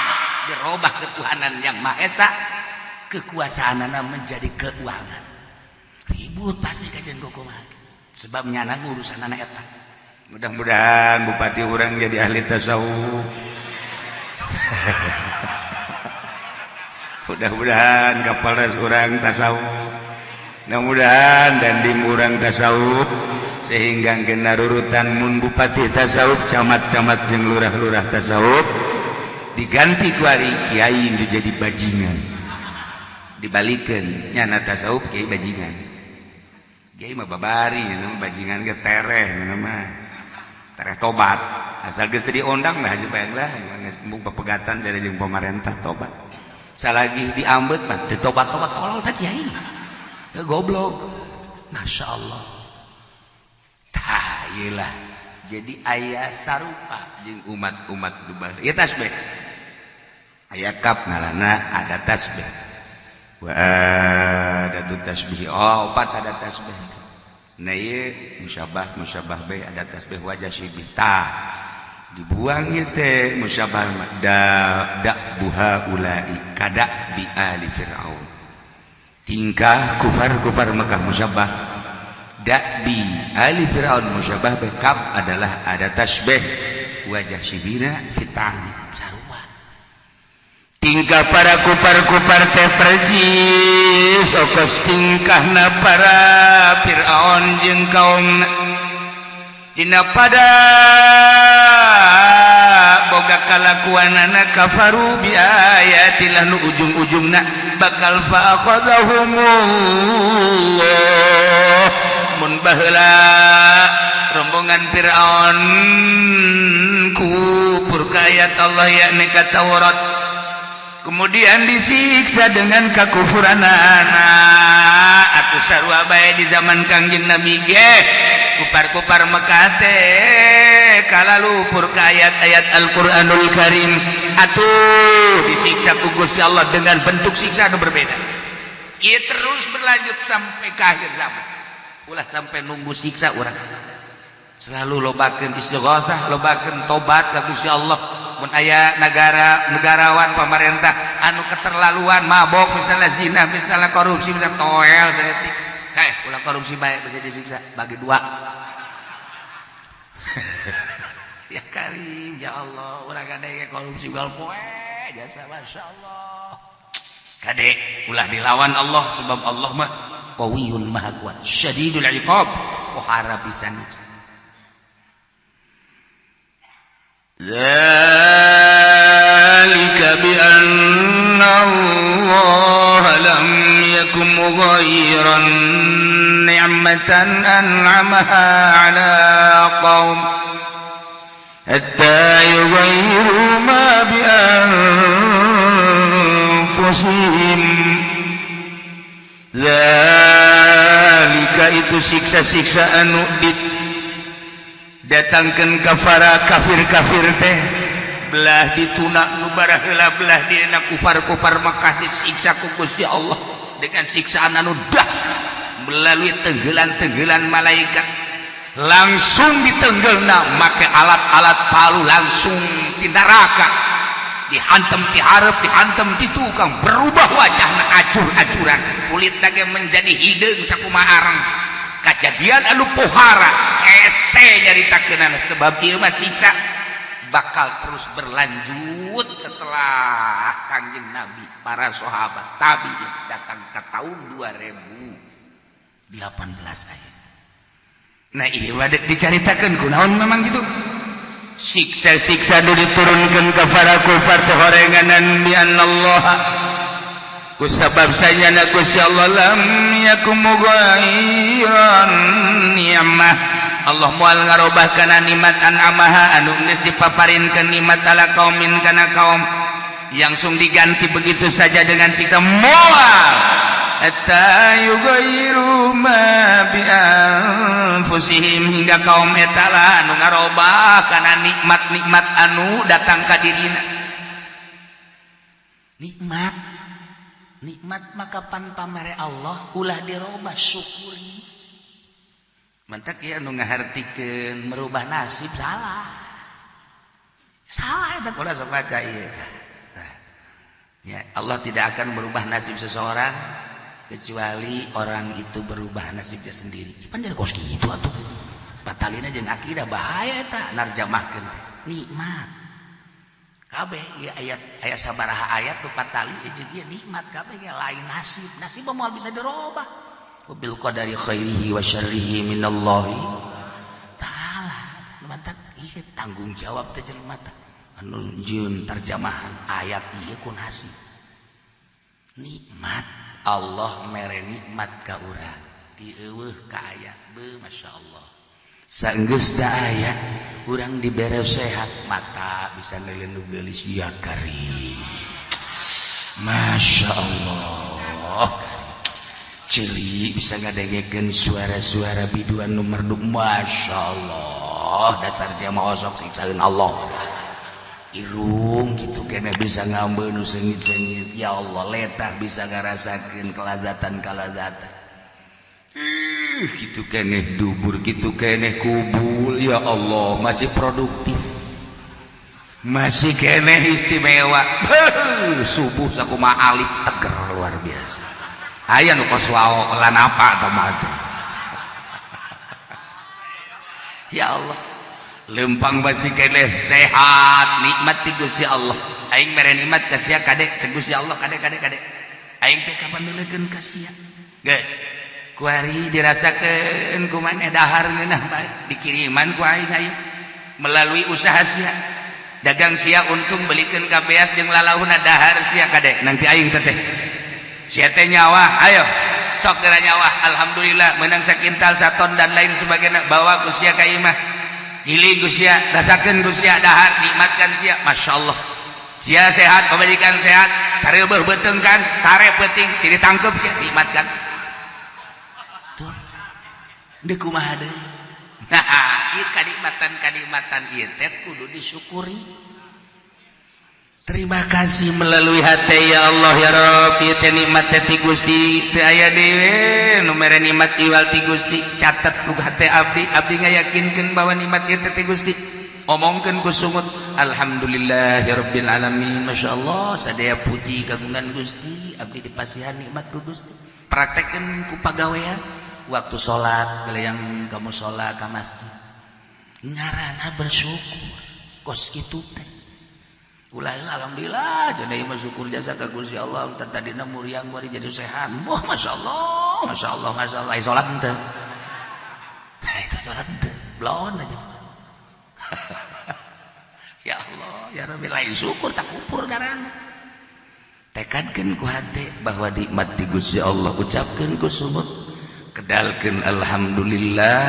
A: Dirobah ketuhanan yang Maha Esa, kekuasaanana menjadi keuangan. Ribut pasti kajian kumaha. Sebab nyana urusan anak eta. Mudah-mudahan bupati urang jadi ahli tasawuf. Mudah-mudahan Kapolres urang tasawuf. Mudah-mudahan dandim urang tasawuf sehingga kena rurutan mun bupati tasawuf, camat-camat jeung lurah-lurah tasawuf diganti ku ari kiai nu jadi bajingan. Dibalikeun nyana tasawuf kiai bajingan. Kiai mah babari nya mah bajingan ge tereh nya mah. Tereh tobat. Asal geus teu diondang mah aja bae lah geus embung pepegatan jadi jeung pemerintah tobat. Salagi diambet mah teu tobat-tobat tolol teh kiai. Ya goblok. Masya Allah. Tah ieu lah. Jadi aya sarupa jeung umat-umat dubar. Ieu tasbih. Aya kap ngaranna ada tasbih. Wa ada tasbih. Oh, opat ada tasbih. Nah ieu musyabah musyabah bae ada tasbih wajah syibih. Tah dibuang ieu teh musyabah da da buha ulai kada bi ali fir'aun. Tingkah kufar-kufar Mekah musyabah dakbi ali fir'aun musyabah bae kap adalah ada tasbih wajah syibina fitani sarua. Tingkah para kupar-kupar teh percis okos tingkahna para Fir'aun jeung kaumna dina pada boga kalakuanana kafaru bi ayatillah nu ujung-ujungna bakal fa akhadhahumullah. Mun baheula rombongan Fir'aun kufur ka ayat Allah yakni ka Taurat, kemudian disiksa dengan kekufuran anak atuh sarua bae di zaman Kangjeng Nabi ge kupar-kupar Mekah teh kalalupur ka ayat-ayat Al-Qur'anul Karim atuh disiksa ku Gusti Allah dengan bentuk siksa anu berbeda. Ieu terus berlanjut sampai ke akhir zaman. Ulah sampai nunggu siksa urang. Selalu lobakeun istighosah, lobakeun tobat ka Gusti Allah. Mun aya negara negarawan pemerintah anu keterlaluan mabok misalnya zina misalnya korupsi misalnya toel saeutik, heh ulah korupsi bae bisa disiksa bagi dua. Ya Karim ya Allah, urang kade korupsi gal poe jasa Masya Allah. Kade ulah dilawan Allah sebab Allah mah Qawiyun maha kuat, syadidul iqab, pohara pisan. Dzalika bi anna Allah lam yakum mughayyiran ni'matan an'amaha 'ala qaum hatta yughayyiru ma bi anfusihim. Dzalika itu siksa-siksa anu datangkan kafara kafir-kafir teh belah dituna nu baraheula belah dina kufar-kufar Makkah disiksa ku Gusti Allah dengan siksaan anu dah melalui tenggelan-tenggelan malaikat langsung ditenggelna make alat-alat palu langsung di neraka dihantem ti hareup dihantem ti tukang berubah wajahna acur-acuran kulitna ge menjadi hideung sakumaha areng kejadian anu pohara hese nyaritakeunana sebab ieu mah siksa bakal terus berlanjut setelah Kangjeng Nabi para sahabat tabi'in datang ke tahun 2018 aya. Nah ieu mah dek dicaritakeun kunaon memang gitu siksa-siksa nu diturunkeun ka para kufar teh horenganan bi annallaha kusabab sanyana Gusti Allah lam yakum mughayyiran ni'mah Allah moal ngarobah kana nikmat an'amaha anu geus dipaparinkeun nikmat ala kaumin kana kaum langsung diganti begitu saja dengan siksa moal hatta yughayyiru ma bi anfusihim hingga kaum eta lah anu ngarobah kana nikmat-nikmat anu datang ka dirina. Nikmat nikmat maka pan pamere Allah ulah dirobah, syukuri. Mantak ya anu ngahartikeun merubah nasib salah salah eta ulah sok baca ieu. Nah, ya Allah tidak akan merubah nasib seseorang kecuali orang itu berubah nasibnya sendiri. Pan dari kos kitu atuh batalina jeung akidah bahaya eta narjamahkeun teh nikmat kabeh ieu ayat ayat sabaraha ayat nu patali jeung ieu nikmat kabeh ge lain nasib nasib moal bisa dirobah bil qadari khairihi wa syarrihi minallahi ta'ala. Mantak ieu tanggung jawab teh jelema teh anu jieun terjemahan ayat ieu ku nasib nikmat Allah mere nikmat ka urang ti eueuh ka aya beuh masyaallah saenggeus da aya urang dibere sehat mata bisa neuleun nu geulis ya karim Masya Allah ceuli bisa ngadengekeun suara-suara biduan nu merdu Masya Allah dasar jamaah osok siksaeun Allah irung gitu kene bisa ngambeun nu seungit-seungit ya Allah letah bisa ngarasakeun kelazatan-kelazatan ih gitu keneh dubur gitu keneh kubul ya Allah masih produktif masih keneh istimewa. Beuh, subuh sakumaha alif teger luar biasa aya nu kos wao lan apa tah mah teh. Ya Allah lempang masih keneh sehat nikmat ti Gusti Allah aing mere nikmat ka sia kade cek Gusti Allah kade kade kade aing teh kapan neulekeun ka sia geus kuari dirasakeun ku maneh dahar ngeunah bae dikiriman ku aing aing melalui usaha sia dagang sia untung belikeun ka beas jeung lalahuna dahar sia kade nanti aing teh sia teh nyawa ayo sok geura nyawa alhamdulillah menang sakintal saton dan lain sebagainya bawa ku sia ka imah giling ku sia rasakeun ku sia dahar nikmatkan sia Masya Allah sia sehat pamajikan sehat sareubeuh beuteung kan sare peuting sini tangkep sia nikmatkan tuh deuk kumaha deui. Nah ieu kanikmatan-kanikmatan ieu teh kudu disyukuri. Terima kasih melalui hati ya Allah ya Rabb ieu teh nikmat teh ti Gusti teu aya deui nu mere nikmat iwal ti Gusti catet ku hate abdi abdi ngayakinkeun bahwa nikmat ieu teh ti Gusti omongkeun ku sungut alhamdulillahirabbil alamin masyaallah sadaya puji kagungan Gusti abdi dipasihan nikmat ku Gusti praktekkeun ku pagawean waktu salat yang kamu salat ka masjid ngarana bersyukur kos kitu teh ulah alhamdulillah jadi mah syukur jasa ka Gusti Allah tadina muriang bari jadi sehat wah masyaallah. Masya Allah, Masya Allah. Sholat ente, itu sholat ente belon aja. Ya Allah ya Rabbi, lain syukur tak kufur karena tekadkeun ku hate bahwa nikmat ti Gusti Allah, ucapkeun ku sumut, kedalkeun alhamdulillah,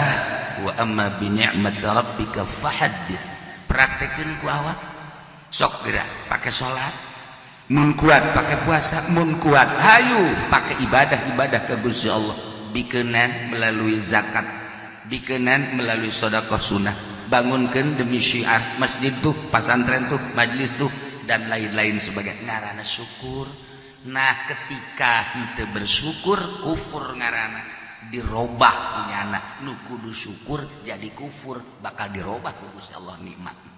A: wa amma bi ni'mat rabbika fahaddits. Praktekeun ku awak, sok gerak pakai salat mun kuat, pakai puasa mun kuat, hayu pakai ibadah-ibadah ke Gusti Allah, dikenan melalui zakat, dikenan melalui sedekah sunnah, bangunkan demi syiar masjid tuh, pasantren tuh, majlis tuh, dan lain-lain sebagai ngarana syukur. Nah, ketika henteu bersyukur, kufur ngarana, dirobah punya anak nu kudu syukur jadi kufur, bakal dirobah ku Gusti Allah nikmat.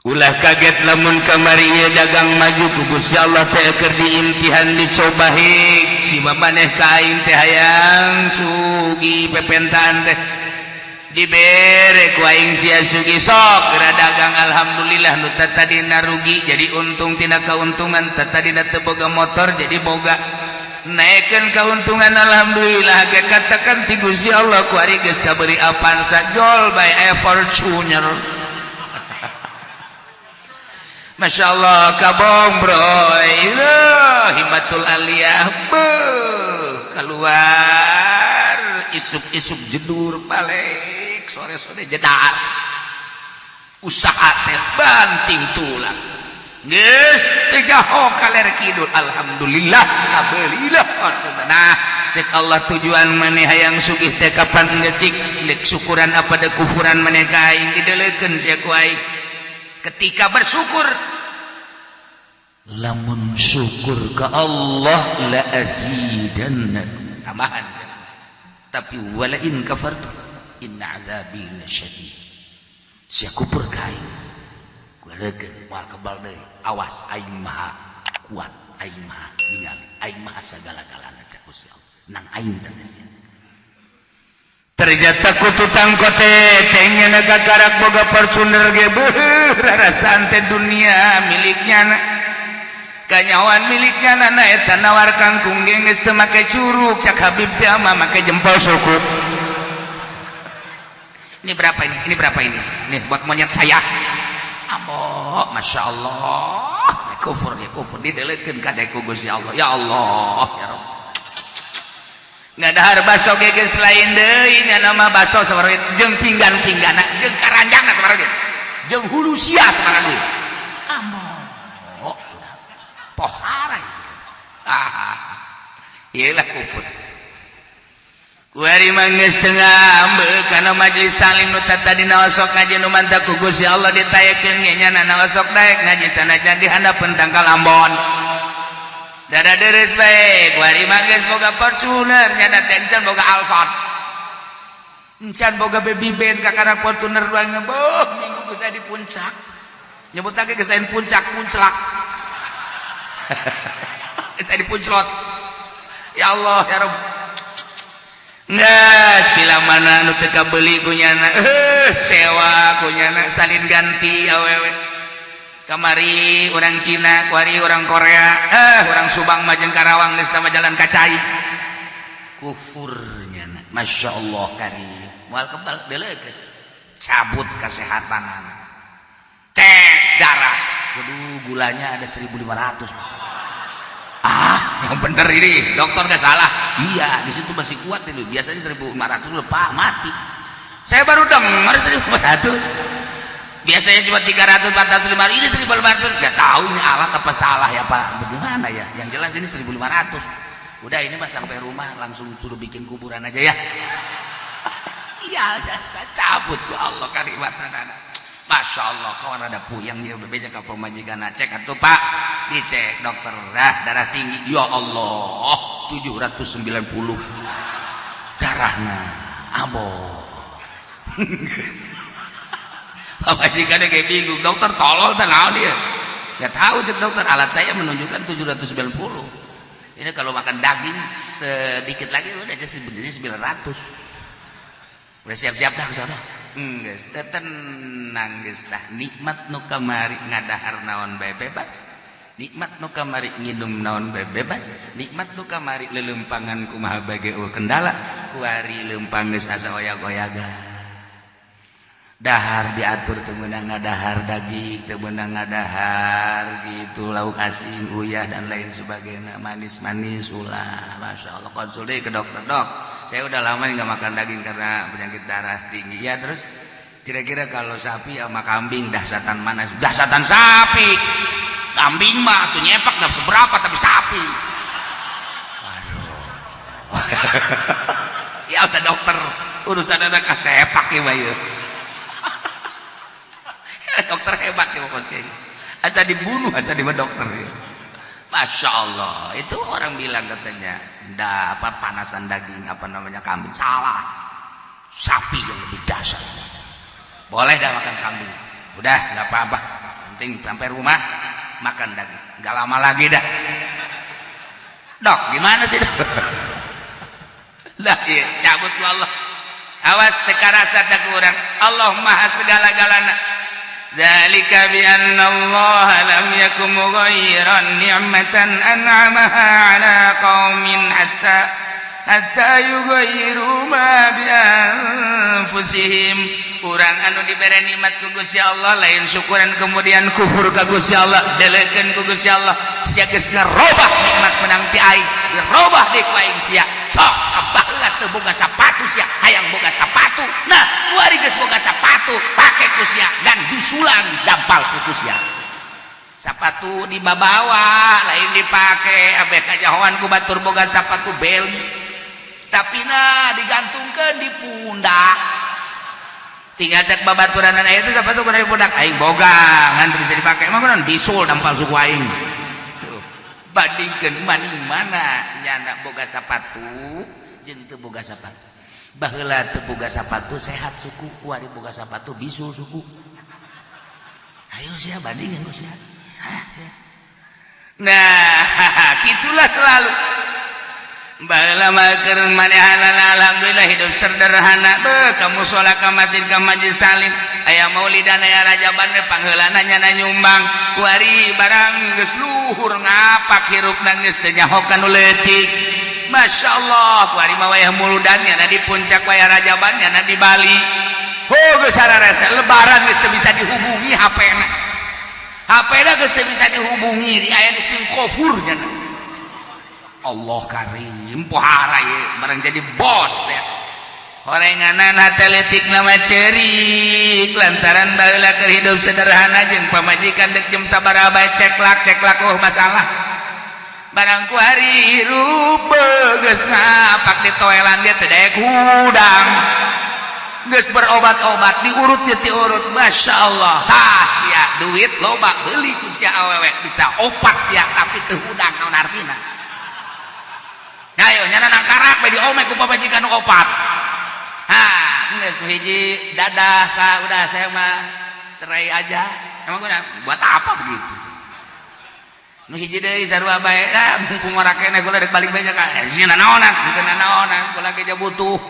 A: Ulah kaget lamun kamari ieu dagang maju ku Gusti Allah teh keur diimtihan, dicoba hik si maneh ka aing teh hayang sugih, pepentaan teh dibere ku aing sia sugih. Sok geura dagang, alhamdulillah, nu tadina rugi jadi untung, tina keuntungan tadina teu boga motor jadi boga, naikkan keuntungan, alhamdulillah. Ge katakan ti Gusti Allah ku ari geus kabeli Avanza, jol bae aya Fortuner. Masya Allah, kabong bro, himatul aliyah beuh, keluar isuk-isuk jedur, balik sore-sore jedar, usaha teh banting tulang, geus tiga ho kaler kidul, alhamdulillah kabelilah. Nah, cek Allah, tujuan maneh hayang sugih teh kapan geus cik dek syukuran apa dek kufuran maneh ka aing? Dideleukeun sia ku aing ketika bersyukur. Lamun syukur ke Allah, la azidannakum, tambahan, tapi wala in kafartu inna azabi lasyadid. Sia kufur ka aing, gua moal kebal deui, awas, aing maha kuat, aing maha ningali, aing maha sagala-galana, cek Gusti Allah nang aing teh sia. Ternyata ku tukang kote tengnya karak boga Fortuner ge beuh rarasaan teh dunia miliknya, kanyawan miliknya. Nana eta nawar kangkung ge geus teu make curug, cak Habib teh mah make jempol suku. Ini berapa ini? Ini berapa ini? Nih buat monyet saya. Abo, Masya Allah, kufur ya kufur, didelekeun ka ku Gusti Allah. Ya Allah ya Rabb, nggak dahar baso ge geus lain deui nya, nama baso sabaraha duit, jeung pinggan-pinggana jeung karanjangna sabaraha duit, jeung hulu sia sabaraha duit. Amo pohara, ah iyalah kufur. Kuari mah geus teu ngambek kana majelis taklim nu tadina osok ngaji, nu mantak ku Gusti Allah ditaekeun ge nya na osok daek ngaji sanajan di handapeun tangkal ambon, dada deres bae. Kuari mah geus boga Fortuner, nya teh encan boga Alphard, encan boga baby band, kakara Fortuner dua ngeboh minggu geus di puncak, nyebut lagi geus lain puncak, punclak, geus di punclot. Ya Allah ya Rabb. Nggak, bila mana nu teu kabeuli ku nyana, sewa ku nyana, salin ganti awewe. Kamari orang Cina, kuari orang Korea, orang Subang mah jeung Karawang geus tama jalan kacai. Kufurnya, Masya Allah karim. Moal kebal deuleukeun. Cabut kesehatan. Cek darah. Waduh, gulanya ada 1500. Ah, yang bener ini, dokter gak salah. Iya, di situ masih kuat ini. Biasanya 1500 udah pak mati. Saya baru dengar 1500. Biasanya cuma 300, 400, 500. Ini 1500. Gak tahu ini alat apa salah ya, Pak. Bagaimana ya? Yang jelas ini 1500. Udah, ini mah sampai rumah langsung suruh bikin kuburan aja ya. Sial jasa cabut ya Allah karimatan. Masya Allah, kawan ada puyeng ya, bebeja ka pamajikan, cek atuh Pak, dicek dokter, dah darah tinggi, ya Allah, 790 darahnya, ambo. Pamajikan kayak bingung, dokter tolol teh naon dia? Nggak tahu, cek dokter, alat saya menunjukkan 790. Ini kalau makan daging sedikit lagi udah aja sebenarnya 900. Udah siap-siap dah ke sana. Geus teh tenang geus tah, nikmat nu kamari ngadahar naon bae bebas. Nikmat nu kamari nginum naon bebas, nikmat nu kamari lelempangan kumaha bage kendala, kuari lempang geus asa oyag-oyaga. Dahar diatur, teu meunang ngadahar daging, teu meunang ngadahar gitu lauk asin, uyah, dan lain sebagainya, manis-manis ulah. Masya Allah, konsul deh ke dokter. "Dok, saya udah lama nggak makan daging karena penyakit darah tinggi." "Ya, terus kira-kira kalau sapi sama kambing dahsatan mana?" "Dahsatan sapi. Kambing mah tuh nyepak nggak seberapa, tapi sapi, waduh." Siap dokter, urusan anak sepak ya, bayu. Dokter hebat ya pokoknya, asa dibunuh, asa di dokter ya. Masya Allah, itu orang bilang katanya ndak apa, panasan daging, apa namanya, kambing. Salah, sapi yang lebih dahsyat. Boleh dah makan kambing, udah nggak apa-apa, penting sampai rumah makan daging. Nggak lama lagi dah. Dok, gimana sih, dok? Lah iya, cabut Allah. Awas teu karasa tak kurang. Allah maha segala-galana. ذلك بأن الله لم يك مغيرا نعمة أنعمها على قوم حتى يغيروا ما بأنفسهم. Urang anu dibere nikmat ku Gusti Allah lain syukuran, kemudian kufur ka Gusti Allah, delekeun ku Gusti Allah. Sia geus ngarobah nikmat menang ti aing, dirobah deui ku aing. Sia sok baheula teu boga sapatu, sia hayang boga sapatu. Nah, kuari geus boga sapatu, pake ku sia dan bisulan dampal suku sia. Sapatu dibabawa, lain dipake. Abeh kajahoan ku batur boga sapatu beli, tapi nah digantungkeun di pundak. Tinggal cek babaturan itu, sapatu kudu di pundak aing boga, ngan bisa dipake emang kunaon, bisul dampal suku aing. Tuh, bandingkeun maning mana nyana boga sapatu jeung teu boga sapatu. Baheula teu boga sapatu sehat suku, kuari boga sapatu bisul suku. Ayo sia bandingin ku sia. Hah, nah gitulah selalu. Baheula mah keur manehanana alhamdulillah hidup sederhana, be ka musola, ka masjid, ka majlis taklim, aya maulidan, aya rajaban we pangheulana nyana nyumbang. Kuari barang geus luhur ngapak, hirupna geus teu nyaho ka nu leutik. Masya Allah, kuari mah wayah muludan nyana di puncak, wayah rajaban nyana di Bali. Oh, geus sararese lebaran geus teu bisa dihubungi HP-na. HP-na geus teu bisa dihubungi, di aya di singkofur nyana. Allah karim, pohara ye barang jadi bos teh. Horenganan hate leutik nama cerik lantaran baheula keur hidup sederhana jeung pamajikan dek jam sabaraha bae ceklak ceklak, oh masalah. Barang ku hari hirup geus ngapak di toelan, dia teu daek hudang, geus berobat-obat, diurut, geus diurut. Masya Allah, tah sia duit loba, beli ku sia awewe bisa opat sia, tapi teu hudang, naon artina? Ayo nyana nangkarak bae diome ku pamajikan nu opat. Ha, geus nu hiji dadah ka, udah saya mah cerai aja. Emang guna buat apa begitu? Nu hiji deui sarua bae, ah mumpung ora keneh kula rek balik bae ka. Eh, sieun naonan, henteu naonan, kula ge butuh.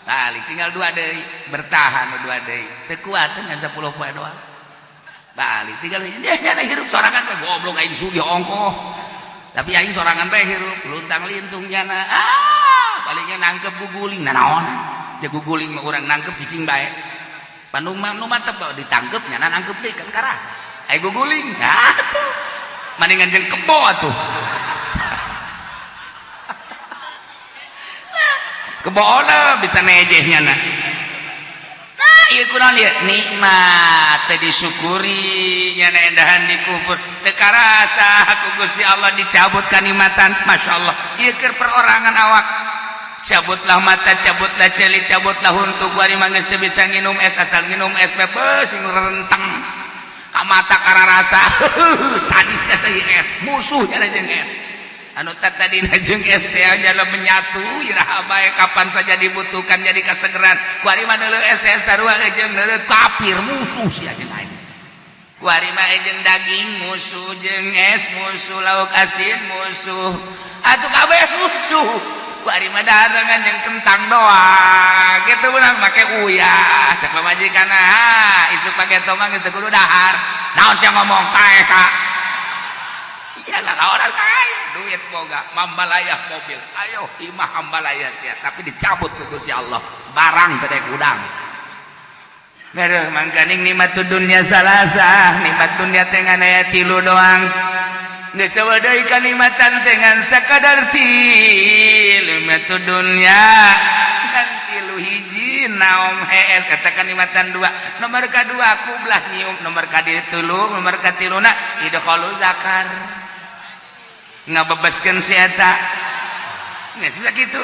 A: Balik tinggal dua deui, bertahan nu dua deui. Teu kuat ngan 10 poe doang. Balik tinggal hiji, nyana hirup sorangan we, goblok aing sugih ongkoh. Tapi aing sorangan bae hirup luntang lintung nyana, ah palingnya nangkep guguling. Nah, naon dia guguling mah, urang nangkep cicing bae. Bandung mah nu mantep ditangkep, nyana nangkep deui kan karasa. Ai guguling, ah tuh mendingan jeung kebo atuh. Kebo lah bisa nejeh nyana. Nah, ieu kunaon ieu? Nikmat teu disyukuri, nyana endahan dikufur, teu karasa ku Gusti Allah dicabut kanikmatan. Masya Allah, ieu keur perorangan awak. Cabutlah mata, cabutlah ceuli, cabutlah huntu. Kuari mah geus teu bisa nginum es, asal nginum es bebes sing renteng ka mata kararasa sadis teh. Es musuh nyana jeung es, anu tadina jeung es teh jalan menyatu iraha bae, kapan saja dibutuhkan jadi kasegeran. Kuari mah neuleuh es teh sarua jeung neuleuh kafir, musuh sia jeung aing. Kuari mah jeung daging musuh, jeung es musuh, lauk asin musuh, atuh kabeh musuh. Kuari mah dahareungan jeung kentang doang gitu, beunang make uyah. Cek pamajikan, ah isuk pake tomang geus teu kudu dahar. Naon sia ngomong tae ka. Ya lah orang kaya, duit boga, mambalaya mobil. Ayo imah ambalaya sia, tapi dicabut ku Gusti Allah. Barang teu daek hudang. Aduh, mangkaning nikmat dunia salasa, nikmat dunia teh ngan aya tilu doang. Geus euweuh deui kanikmatan teh ngan sakadar tilu nikmat dunia. Ngan tilu hiji naom hees eta kanikmatan dua. Nomor kadua kublah nyium, nomor katilu, nomor katiluna idkhalu zakar. Ngabebaskeun si eta. Geus sakitu.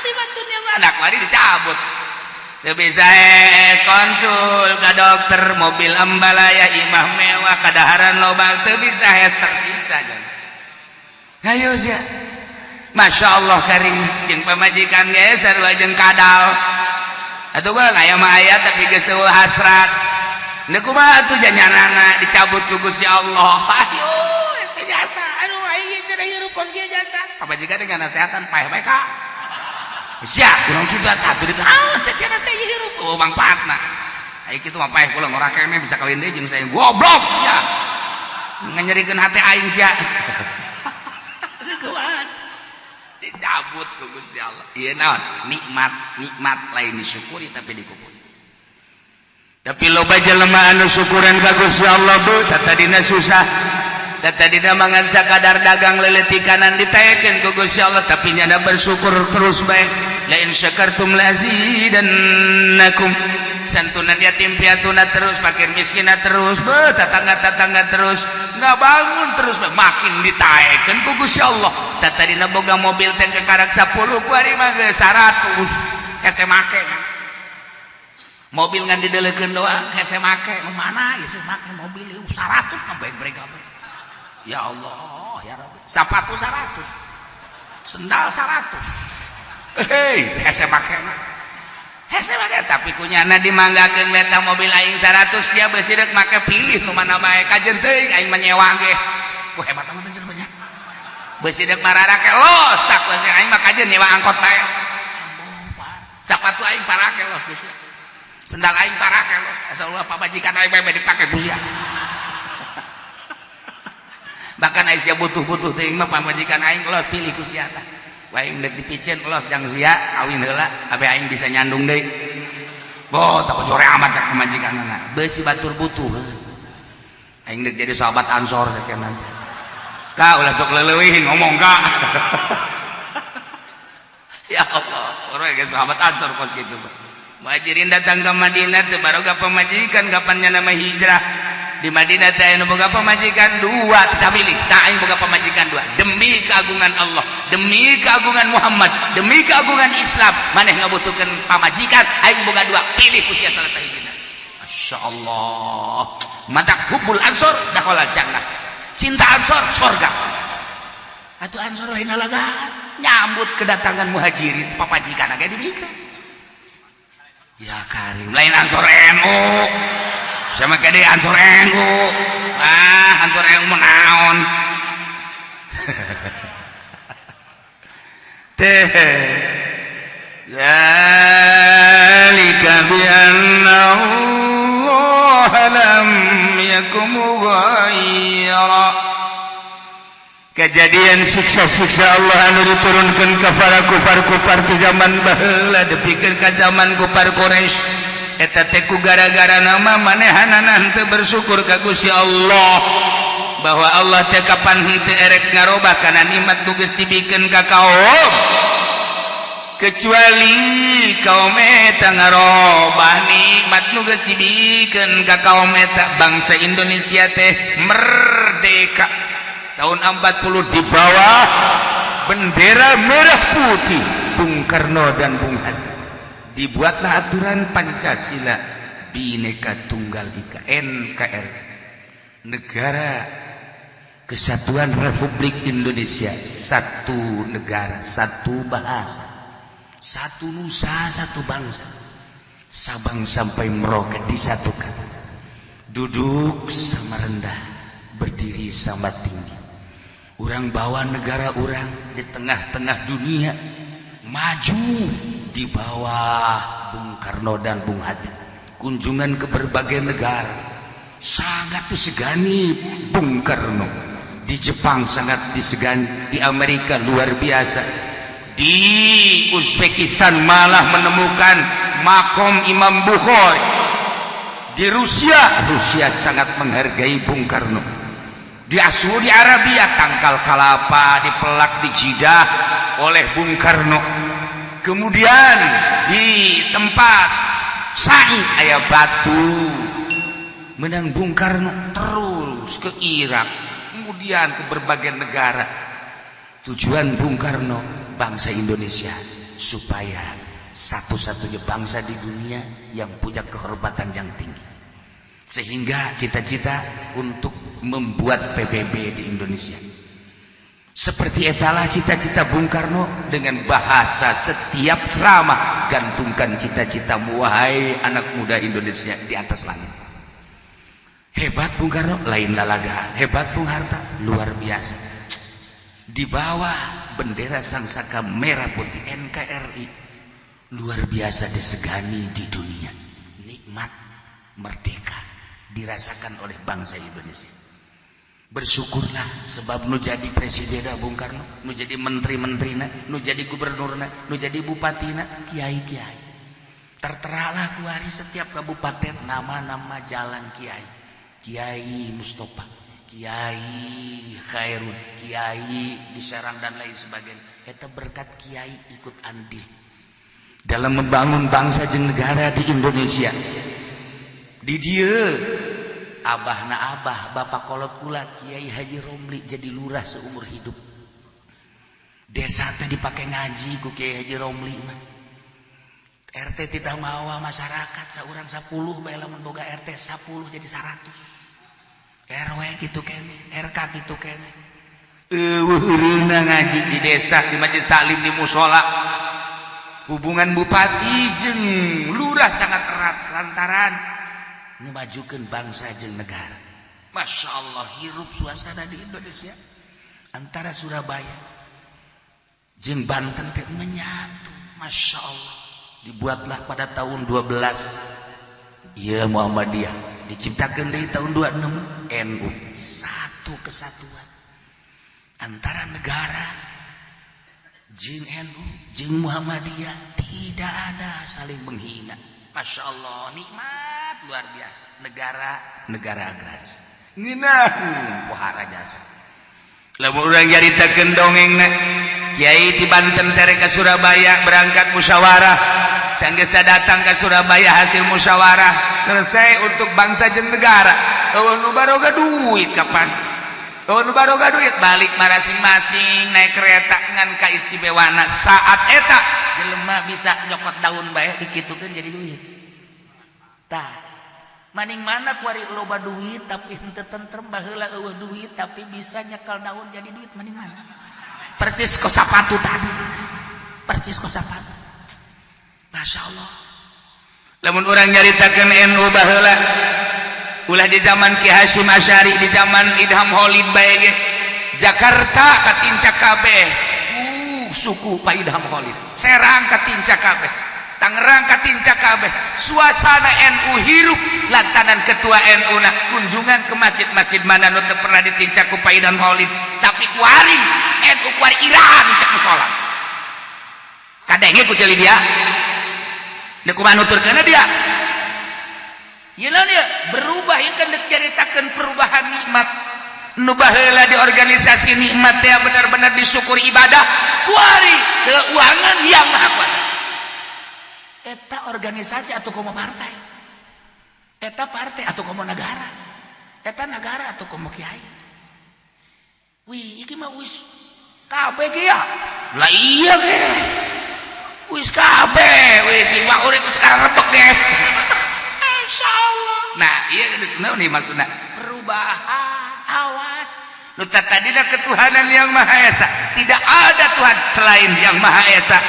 A: Nikmat dunia mah anak mari dicabut. Teu bisa es konsul ka dokter, mobil ambalaya, imah mewah, kadaharan loba, teu bisa es tersiksa jan. Ayo sia. Masya Allah karing jeung pamajikan ge sarua jeung kadal. Atuh gua aya mah aya tapi geus eueuh hasrat. Deuk kumaha atuh janyanana dicabut ku Gusti Allah. Ayo hese jasa. Aduh aing teh hirup kos ge jasa. Pamajikan dengan nasehatan paeh bae ka. Sia, kurang kitu atuh di naon cenah teh hirup oh mangfaatna. Aya kitu mah paeh kula ngora keneh bisa kawin deui jeung saya goblok sia. Nganyerikeun hate aing sia. Kuat. Dicabut ku Gusti Allah. Ieu naon? Nikmat, nikmat lain disyukuri tapi dikufuri. Tapi loba jelema anu syukuran ka Gusti Allah bu, tadina susah. Tadina mangan sakadar dagang leuleutikanan ditaekeun ku Gusti Allah, tapi nyana bersyukur terus bae. La in syakartum la azidannakum. Santunan yatim piatuna terus, fakir miskina terus, be tetangga-tetangga terus, nggak bangun terus, be. Makin ditaekeun ku Gusti Allah. Tadina boga mobil teh kekarak 10 ku ari mah geus 100. Hese make. Mobil ngan dideleukeun doang, hese make. Mana ieu make mobil 100 ngabaik-baik kabeh. Ya Allah, ya Rabbi. Sepatu 100. Sendal 100. Hei, hese make mah. Hese make tapi kunyana dimanggakeun meta mobil aing 100 dia beusi deuk make pilih nu mana bae kajen teuing aing mah nyewa ge. Wah hebat amat teh nya. Beusi deuk mararake los tak beusi aing mah kajen nyewa angkot bae. Sepatu aing parake los Gusti. Sendal aing parake los. Asal ulah pamajikan aing bae dipake Gusti. Bahkan Aisyah butuh-butuh teuing mah pamajikan aing los pilih ku sia tah. Aing deuk dipicen los jang sia kawin heula abe aing bisa nyandung deui. Boh, tak jore amat cak pamajikanna. Beusi batur butuh. Aing deuk jadi sahabat Ansor sakenan. Ka ulah sok leuleuwih ngomong ka. Ya Allah, orang ge sahabat Ansor kos kitu. Muhajirin datang ke Madinah teu baroga pamajikan kapan nama hijrah. Di Madinah teh anu boga pamajikan dua, kita pilih tak aing boga pamajikan dua demi keagungan Allah, demi keagungan Muhammad, demi keagungan Islam. Maneh ngabutuhkeun pamajikan aing boga dua, pilih ku sia salah sahijina. Masya Allah, matak hubbul ansor dakhala jannah, cinta ansor sorga. Atuh ansor lain alagan nyambut kedatangan muhajirin pamajikan agak dibikeun. Ya karim lain ansor NU sama kade ansor NU, ah ansor NU mah naon teh. Zalika bi anna Allah lam yakum mughayyira. Kejadian siksa-siksa Allah anu diturunkan ke para kufar-kufar di zaman baheula dipikir ka zaman kufar Quraisy eta teh ku gara-gara nama manehanana henteu bersyukur ka Gusti Allah bahwa Allah teh kapan henteu erek ngarobah kana nikmat nu geus dibikeun ka kaum kecuali kaum eta ngarobah nikmat nu geus dibikeun ka kaum eta. Bangsa Indonesia teh merdeka tahun 40 di bawah bendera merah putih Bung Karno dan Bung Hatta. Dibuatlah aturan Pancasila, Bhinneka Tunggal Ika, NKRI, Negara Kesatuan Republik Indonesia, satu negara, satu bahasa, satu nusa, satu bangsa. Sabang sampai Merauke disatukan, duduk sama rendah, berdiri sama tinggi. Orang bawa negara orang di tengah-tengah dunia maju di bawah Bung Karno dan Bung Hatta. Kunjungan ke berbagai negara. Sangat disegani Bung Karno. Di Jepang sangat disegani, di Amerika luar biasa, di Uzbekistan malah menemukan makom Imam Bukhari. Di Rusia, Rusia sangat menghargai Bung Karno. Di Saudi Arabia, tangkal kalapa dipelak di Jidah oleh Bung Karno. Kemudian di tempat Sa'i aya batu menang Bung Karno. Terus ke Irak, kemudian ke berbagai negara. Tujuan Bung Karno, bangsa Indonesia supaya satu-satunya bangsa di dunia yang punya kehormatan yang tinggi, sehingga cita-cita untuk membuat PBB di Indonesia. Seperti etalah cita-cita Bung Karno. Dengan bahasa setiap ceramah, "Gantungkan cita-citamu, wahai anak muda Indonesia, di atas langit." Hebat Bung Karno, lain lalaga. Hebat Bung Hatta, luar biasa. Di bawah bendera Sang Saka Merah Putih, NKRI luar biasa disegani di dunia. Nikmat merdeka dirasakan oleh bangsa Indonesia. Bersyukurlah, sebab nu jadi presiden Bung Karno, nu jadi menteri-menterina, nu jadi gubernurna, nu jadi bupatina kiai-kiai. Terteralah kuari setiap kabupaten nama-nama jalan kiai, Kiai Mustafa, Kiai Khairun, Kiai di Serang, dan lain sebagainya. Eta berkat kiai ikut andil dalam membangun bangsa jeung negara di Indonesia. Di dieu abah na abah, bapak kolot kula, Kiai Haji Romli, jadi lurah seumur hidup. Desa teh dipakai ngaji ku Kiai Haji Romli mah. RT tidak mawa masyarakat seorang 10 bae, lamun boga RT 10 jadi 100. RW gitu kene, RK gitu kene. Euweuh ngaji di desa, di majelis taklim, di musola. Hubungan bupati jeung lurah sangat erat lantaran ngemajukan bangsa jeung negara. Masya Allah, hirup suasana di Indonesia antara Surabaya jeung Banten teh menyatu. Masya Allah, dibuatlah pada tahun 12 iya Muhammadiyah, diciptakan dari tahun 26 NU, satu kesatuan antara negara jeung NU jeung Muhammadiyah, tidak ada saling menghina. Masya Allah, nikmat luar biasa. Negara, negara agraris, ngeunaheun pohara jasa. Lamun urang nyaritakeun dongeng, Kiai di Banten tere ke Surabaya berangkat musyawarah. Sanggeusna datang ke Surabaya, hasil musyawarah selesai untuk bangsa jeung negara. Euweuh nu baroga duit kapan? Euweuh nu baroga duit, balik masing-masing naik kereta. Ngan kaistimewana saat eta, jelema bisa nyokot daun bae, dikitukeun jadi duit. Tah, maning mana kuari loba duit tapi henteu tentrem, baheula euweuh duit tapi bisa nyekel daun jadi duit, maning mana? Percis kos sapatu tadi, percis kos sapatu. Masya Allah, lamun urang nyaritakeun NU baheula, ulah di zaman Ki Hasyim Asy'ari, di zaman Idham Holid bae ge, Jakarta katincak kabeh suku Pak Idham Holid, Serang katincak kabeh, Tangerang katincak kabeh. Suasana NU hirup lantaran ketua NU na kunjungan ke masjid-masjid mana nu teu pernah ditincak ku Pak Idham Holid. Tapi kuari NU kuari iraha nincak musola? Kadenge ku ceuli dia. Deuk kumaha nuturkeunna dia? Ieu naon ieu? Berubah ieu kan, deuk nyaritakeun perubahan nikmat. Nu baheula di organisasi nikmat teh benar-benar disyukuri ibadah, kuari keuangan Yang Maha Kuasa. Eta organisasi atau komo partai, eta partai atau komo negara, eta negara atau komo kiai. Wih, iki mah wis kabeh ge ya lah. Iya ge wis kabeh, wis iwak urip sekarang rebek ge. Insyaallah. Nah, iya naon nih maksudna perubahan? Awas, nu tadina ketuhanan Yang Maha Esa, tidak ada Tuhan selain Yang Maha Esa,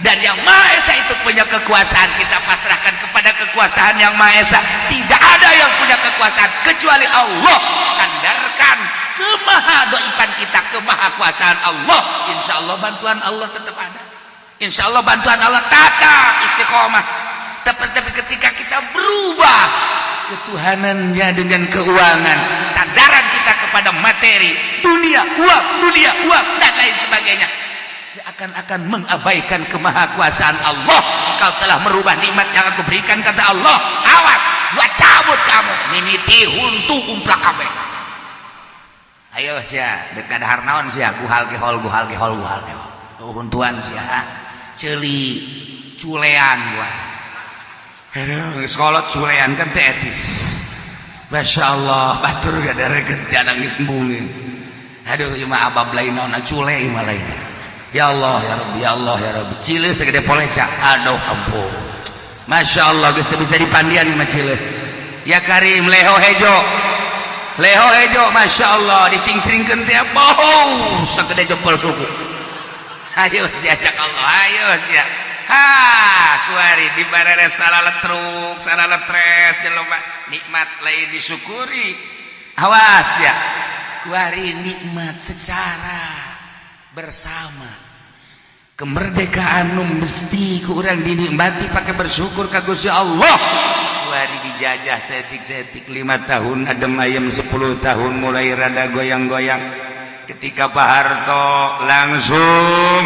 A: dan Yang Maha Esa itu punya kekuasaan. Kita pasrahkan kepada kekuasaan Yang Maha Esa. Tidak ada yang punya kekuasaan kecuali Allah. Sandarkan kemaha doipan kita ke maha kuasaan Allah. Insya Allah bantuan Allah tetap ada, insya Allah bantuan Allah tetap istiqomah. Tapi ketika kita berubah Ketuhanannya dengan keuangan, sadaran kita kepada materi dunia, uang dunia, uang, dan lain sebagainya, seakan-akan mengabaikan kemahakuasaan Allah. "Kau telah merubah nikmat yang aku berikan," kata Allah. "Awas, gua cabut kamu." Mimiti huntu umplak kabeh. Ayo sia, dek dahar naon sia? Guhal gehol, guhal gehol, guhal gehol. Tuh, huntuan sia, ceuli culean gua. Aduh, sekolah culean kan teh etis. Masya Allah, batur gak ada reget nangis embungin. Aduh, ieu mah abab lain naon, cule ieu mah lain. Ya Allah ya Rabbi, ya Allah ya Rabbi. Cile segede poleca. Aduh, ampun. Masya Allah, geus teu bisa dipandian ieu mah cile. Ya Karim, leho hejo. Leho hejo, Masya Allah, dising-singkeun teh bau segede jempol suku. Ayo sia, cak Allah, ayo sia. Ha, kuari di bareres salaletruk, salaletres jelema nikmat lain disyukuri. Awas ya. Kuari nikmat secara bersama. Kemerdekaan nu mesti ku urang dinikmati pakai bersyukur ka Gusti Allah. Kuari dijajah setik-setik 5 tahun adem ayem, 10 tahun mulai rada goyang-goyang. Ketika Pak Harto langsung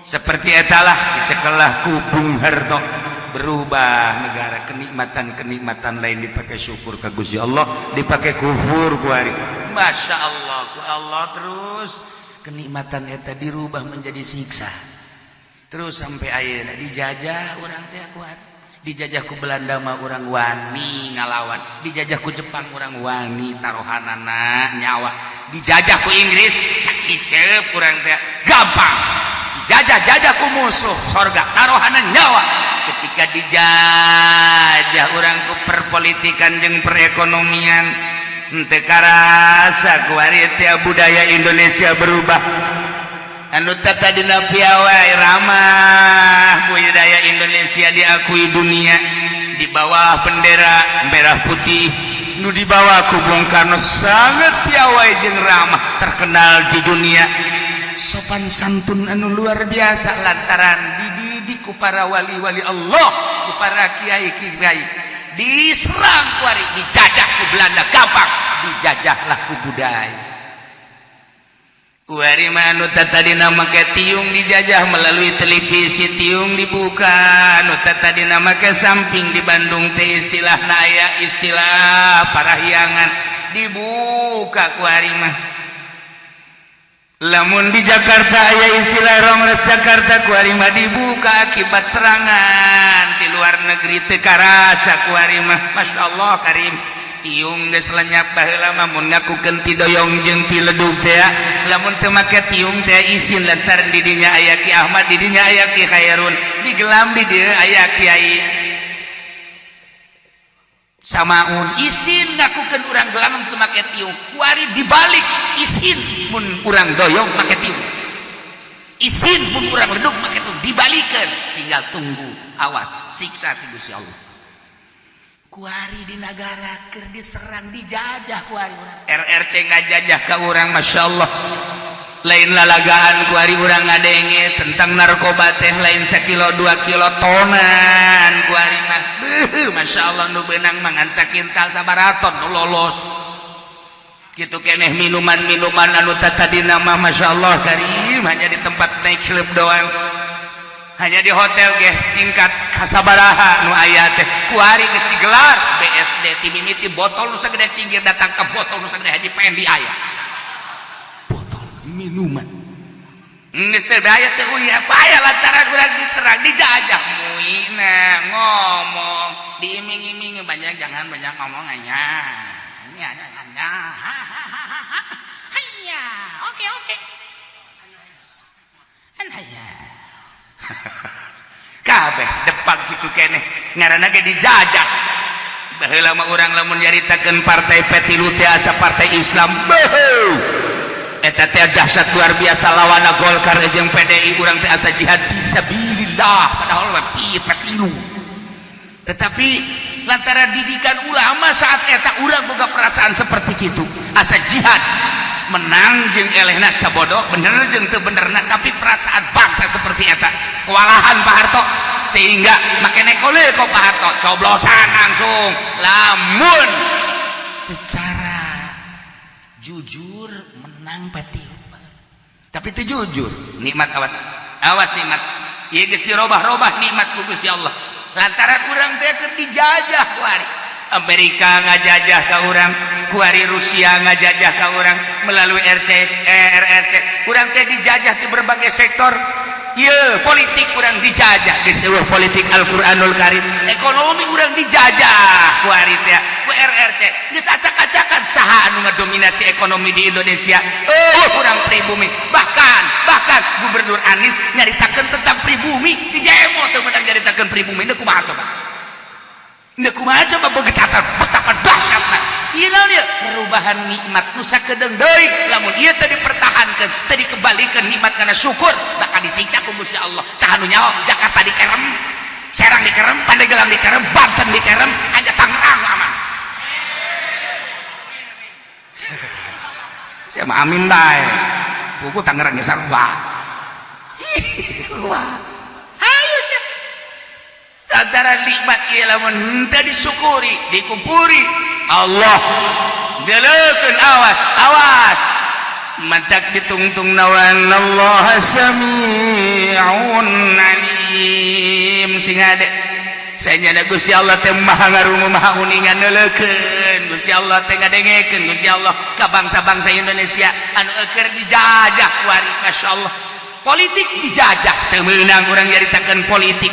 A: seperti etalah, dicekelah ku Bung Harto, berubah negara, kenikmatan-kenikmatan lain dipakai syukur ke Gusti Allah, dipakai kufur kuari. Masya Allah, ku Allah terus kenikmatan eta dirubah menjadi siksa terus sampai ayeuna dijajah urang teh kuat. Dijajah ku Belanda mah urang wani ngalawan, dijajah ku Jepang urang wani taruhanana nyawa, dijajah ku Inggris sakiceup urang teh gampang, dijajah-jajah ku musuh sorga taruhana nyawa. Ketika dijajah urang ku perpolitikan jeung perekonomian, henteu karasa kuari teh budaya Indonesia berubah. Anu tadina piawai ramah, budaya Indonesia diakui dunia di bawah bendera merah putih nu dibawa ku Bung Karno, sangat piawai jeung ramah, terkenal di dunia, sopan santun anu luar biasa lantaran dididik ku para wali-wali Allah, ku para kiai-kiai. Diserang kuari, dijajah ku Belanda gampang, dijajahlah ku budaya. Kuari mah anu tadina make tiung dijajah melalui televisi, tiung dibuka. Anu tadina make samping, di Bandung teh istilah aya istilah parahyangan, dibuka kuari mah. Lamun di Jakarta aya istilah Rongres Jakarta, kuari mah dibuka. Akibat serangan di luar negeri teu karasa kuari mah. Masya Allah Karim, tiung geus lenyap. Baheula mah mun ngakukeun ti doyong jeung ti ledug teh, lamun teu make tiung teh isin, lantaran di dinya aya Ki Ahmad, di dinya aya Ki Khairun, di gelam di dieu aya Kiai Samaun, isin ngakukeun urang gelam teu make tiung. Kuari dibalik, isin mun urang doyong make tiung, isin mun urang ledug make tiung. Dibalikeun, tinggal tunggu, awas siksa ti Gusti Allah. Kuari di negara keur diserang, dijajah kuari urang, RRC ngajajah ka urang. Masya Allah, lain lalagaan. Kuari urang ngadenge tentang narkoba teh lain sakilo 2 kilo, tonan kuari mah. Beuh, Masya Allah, nu beunang mangan sakintal sabaraton nu lolos gitu keneh. Minuman-minuman anu tadina mah, Masya Allah Karim, hanya di tempat night club doang, hanya di hotel ge tingkat kasabaraha nu aya teh, kuari geus digelar BSD. Ti mimiti botol nu sagede cinggir datang ke botol nu sagede Haji Pendi, aya botol minuman geus teh aya teh uy apa aya, lantaran urang diserang, dijajah. Muina ngomong diiming-iming, banyak, jangan banyak ngomong aja ini aja aja. Hayya, oke oke. Hayya. Kabeh depan gitu keneh, ngaranna ge dijajah. Baheula mah urang lamun nyaritakeun partai P3 teh asa partai Islam. Beuh, eta teh dahsyat luar biasa, lawana Golkar jeung PDI. Urang teh asa jihad fisabilillah, padahal mah P3. Tetapi lantaran didikan ulama saat eta, urang boga perasaan seperti itu, asa jihad menang jeung elehna, sabodo bener jeung teu benerna, tapi perasaan bangsa seperti eta. Kewalahan Pak Harto. Sehingga make nekole kok Pak Harto coblosan langsung. Lamun secara jujur menang peti, tapi itu jujur nikmat. Awas, awas nikmat ieu geus dirobah-robah nikmat ku Gusti Allah lantaran urang teh keur dijajah. Kuari Amerika ngajajah ka urang, kuari Rusia ngajajah ka urang melalui RC RRC. Urang teh dijajah di berbagai sektor. Ieu politik urang dijajah, geus euweuh politik Al-Qur'anul Karim. Ekonomi urang dijajah kuari teh ku RRC. Geus acak-acakan, saha anu ngadominasi ekonomi di Indonesia? Oh, urang pribumi. Bahkan bahkan Gubernur Anies nyaritakeun tentang pribumi di demo, teu meunang nyaritakeun pribumi. Ini kumaha coba? Ini kumaha coba? Begitu betapa dahsyatna ieu. Naon ieu? Perubahan nikmat nu sakedeung deui. Lamun ieu teu dipertahankeun, teu dikembalikan nikmat karena syukur, bakal disiksa ku Gusti Allah. Saha nu nyaho? Jakarta dikerem, Serang dikerem, Pandeglang dikerem, Banten dikerem, hanya Tangerang aman. Saya mah amin bae. Buku Tangerang ge sarua. Wah, ayo sia. Sadara nikmat ieu lamun henteu disyukuri, dikumpuri Allah deleukeun. Awas, awas, mantak ditungtung nawan. Allah sami'un alim. Sing ade saya Gusti Allah teh maha ngarungu, maha uningan. Neuleukeun Gusti Allah teh, ngadengekeun Gusti Allah ka bangsa-bangsa Indonesia anu eueur dijajah kuari. Masya Allah, politik dijajah, teu meunang urang nyaritakeun politik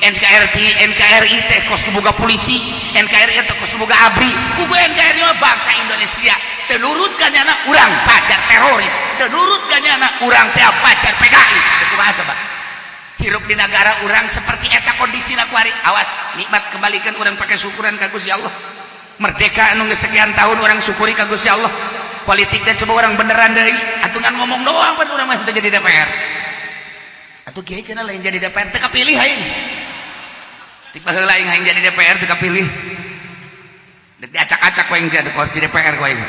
A: NKRI. NKRI teh kos boga polisi, NKRI teh kos boga ABRI. Kudu NKRI mah bangsa Indonesia. Teu nurut ka nyana, urang pacar teroris. Teu nurut ka nyana, urang teh pacar PKI. Teu kumaha coba hirup di negara urang seperti eta kondisina kuari? Awas, nikmat kembalikan, urang pakai syukuran ka Gusti Allah. Merdeka anu geus sekian tahun, urang syukuri ka Gusti Allah. Politik dan coba urang beneran deui atuh, ngan ngomong doang pan urang mah teu jadi DPR atuh. Kiai cenah lain jadi DPR, teu kapilih aing. Tik baheula aing hayang jadi DPR, teu kapilih. Dek diacak-acak ku aing sia kursi DPR ku aing.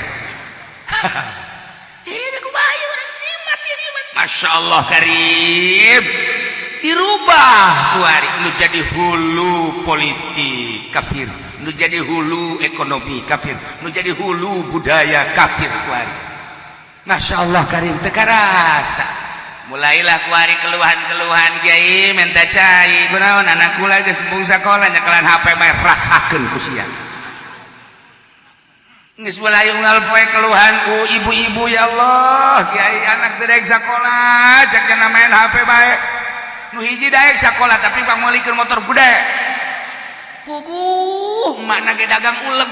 A: Ini kumaha urang nikmat ya, nikmat. Masya Allah Karim, dirubah kuari. Nu jadi hulu politik kafir, nu jadi hulu ekonomi kafir, nu jadi hulu budaya kafir kuari. Masya Allah Karim, teu karasa mulailah kuari keluhan-keluhan. Kiai, minta cai. Kunaon? Anak kula geus embung sakola, nyekelan HP bae, rasakeun ku sia. Geus mulai unggal poe keluhan ku ibu-ibu. Ya Allah Kiai, anak teu daek sakola, cek main HP bae. Nu hiji daek sakola, tapi pangmeulikeun motor gede. Puguh makna ge dagang uleg.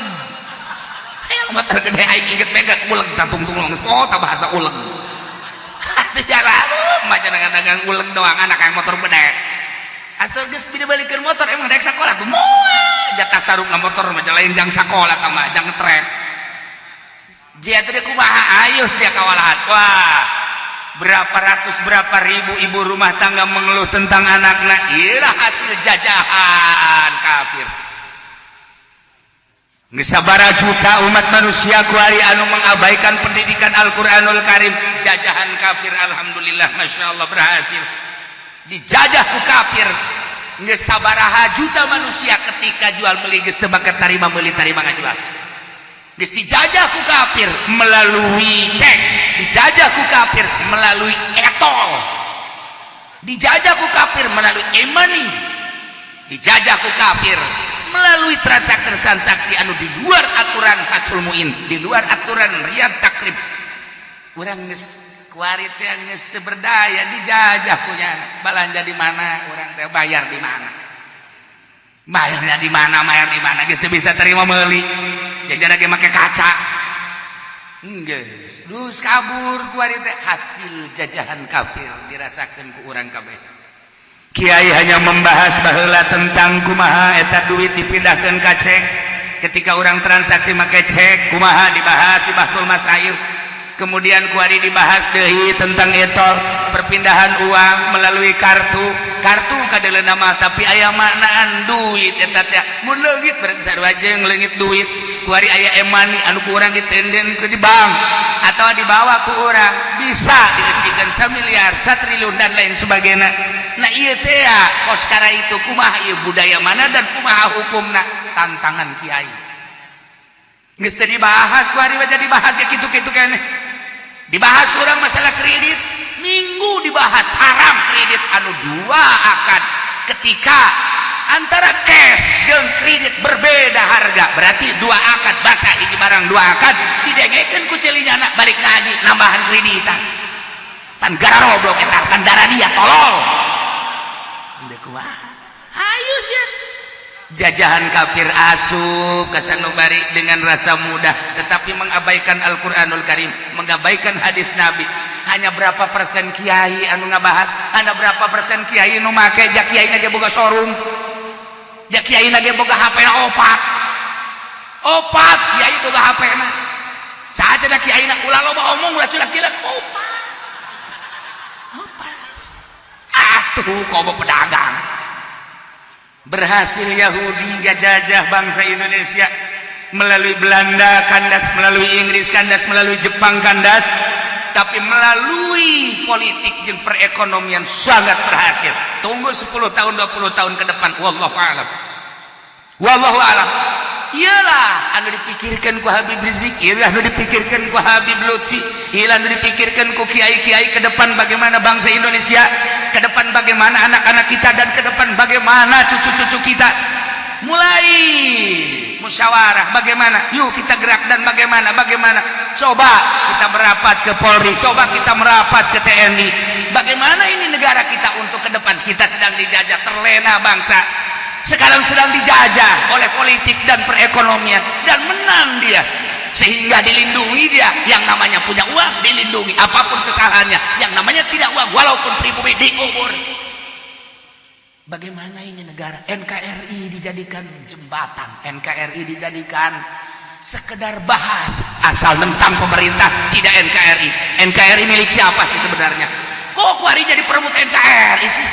A: Hayang motor gede. Aing inget mega uleg tangtung geus oh ta bahasa uleg. Atuh jalan maca dagang uleg doang, anak yang motor gede. Asal geus dibalikeun motor, emang daek sakola tuh moal. Jatah sarungna motor mah lain jang sakola tah mah, jang ngetrek. Jia teh kumaha? Ayo sia kawalahan. Wah, berapa ratus, berapa ribu ibu rumah tangga mengeluh tentang anaknya. Iyalah hasil jajahan kafir. Sabara juta umat manusia kuari anu mengabaikan pendidikan Al-Quranul Karim. Jajahan kafir, alhamdulillah, masya Allah, berhasil dijajah ku kafir. Geus sabaraha juta manusia ketika jual beli geus teu make tarima meuli, tarima ngajual. Geus dijajah ku kafir melalui cek, dijajah ku kafir melalui e-tol, dijajah ku kafir melalui e-money, dijajah ku kafir melalui transaksi-transaksi anu di luar aturan Fathul Muin, di luar aturan Riyad Takrib. Urang geus kuari teh geus teu berdaya, dijajah punya. Belanja di mana urang teh, bayar di mana, bayarnya di mana, bayar di mana, geus teu bisa terima meuli, jajan lagi make kaca. Geus dus kabur kuari teh. Hasil jajahan kafir dirasakeun ku urang kabeh. Kiai hanya membahas baheula tentang kumaha eta duit dipindahkan ka cek. Ketika orang transaksi make cek kumaha, dibahas di Bahtsul Masail. Kemudian kuari dibahas deui tentang e-tol, perpindahan uang melalui kartu. Kartu kadeuleuna mah, tapi aya maknaan duit eta teh. Mun leungit berarti sarua jeung leungit duit. Kuari aya e-money anu ku urang ditenden ke di bank atau dibawa ku urang, bisa diisikan 1 miliar, 1 triliun, dan lain sebagainya. Nah, ieu teh ya kos kara itu kumaha ieu, budaya mana dan kumaha hukumna? Tantangan kiai geus teu dibahas ku hari, jadi dibahas kayak kitu-kitu keneh. Dibahas kurang masalah kredit, minggu dibahas haram kredit anu dua akad. Ketika antara cash jeung kredit berbeda harga, berarti dua akad, basa hiji barang dua akad. Didengekeun ku celinya anak balik ngaji nambahan kreditan, pan gararoblok eta, pan darah dia tolol. Henteu kumaha, ayo sia jajahan kafir asup ka sanubari dengan rasa mudah, tetapi mengabaikan Al-Qur'anul Karim, mengabaikan hadis Nabi. Hanya berapa persen kiai anu ngabahas, hanya berapa persen kiai nu make. Ja kiai aja boga showroom, ja kiai lagi boga HP na opat opat. Kiai boga HP na saja dah, kiai na ulah loba omong, ulah cilak-cilak, opat opat atuh. Komo pedagang, berhasil Yahudi gajajah bangsa Indonesia melalui Belanda kandas, melalui Inggris kandas, melalui Jepang kandas, tapi melalui politik jeung perekonomian sangat berhasil. Tunggu 10 tahun, 20 tahun ke depan, wallahu alam, wallahu alam. Iyalah anu dipikirkan ku Habib Rizik, iyalah anu dipikirkan ku Habib Lutfi, iyalah anu dipikirkan ku kiai-kiai ke depan, bagaimana bangsa Indonesia ke depan, bagaimana anak-anak kita, dan ke depan bagaimana cucu-cucu kita. Mulai musyawarah bagaimana, yuk kita gerak, dan bagaimana bagaimana. Coba kita merapat ke Polri, coba kita merapat ke TNI, bagaimana ini negara kita untuk ke depan. Kita sedang dijajah, terlena bangsa sekarang sedang dijajah oleh politik dan perekonomian, dan menang dia sehingga dilindungi dia. Yang namanya punya uang dilindungi apapun kesalahannya, yang namanya tidak uang walaupun pribumi dikubur. Bagaimana ini negara? NKRI dijadikan jembatan, NKRI dijadikan sekedar bahas, asal tentang pemerintah tidak NKRI. NKRI milik siapa sih sebenarnya? Kok kuari jadi perebut NKRI sih?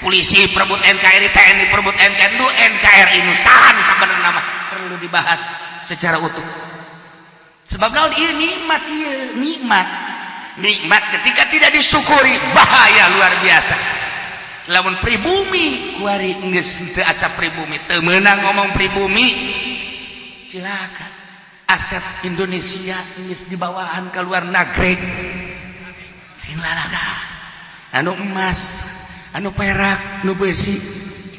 A: Polisi perebut NKRI, TNI perebut NKRI. Itu NKRI nu saha sebenarnya nama perlu dibahas secara utuh. Sebab naon? Ieu nikmat, ieu nikmat, nikmat ketika tidak disyukuri bahaya luar biasa. Lamun pribumi kuari geus teu asa pribumi, teu meunang ngomong pribumi, cilaka. Aset Indonesia geus dibawaan ke luar negeri, lain lalaga anu emas, anu perak, nu besi,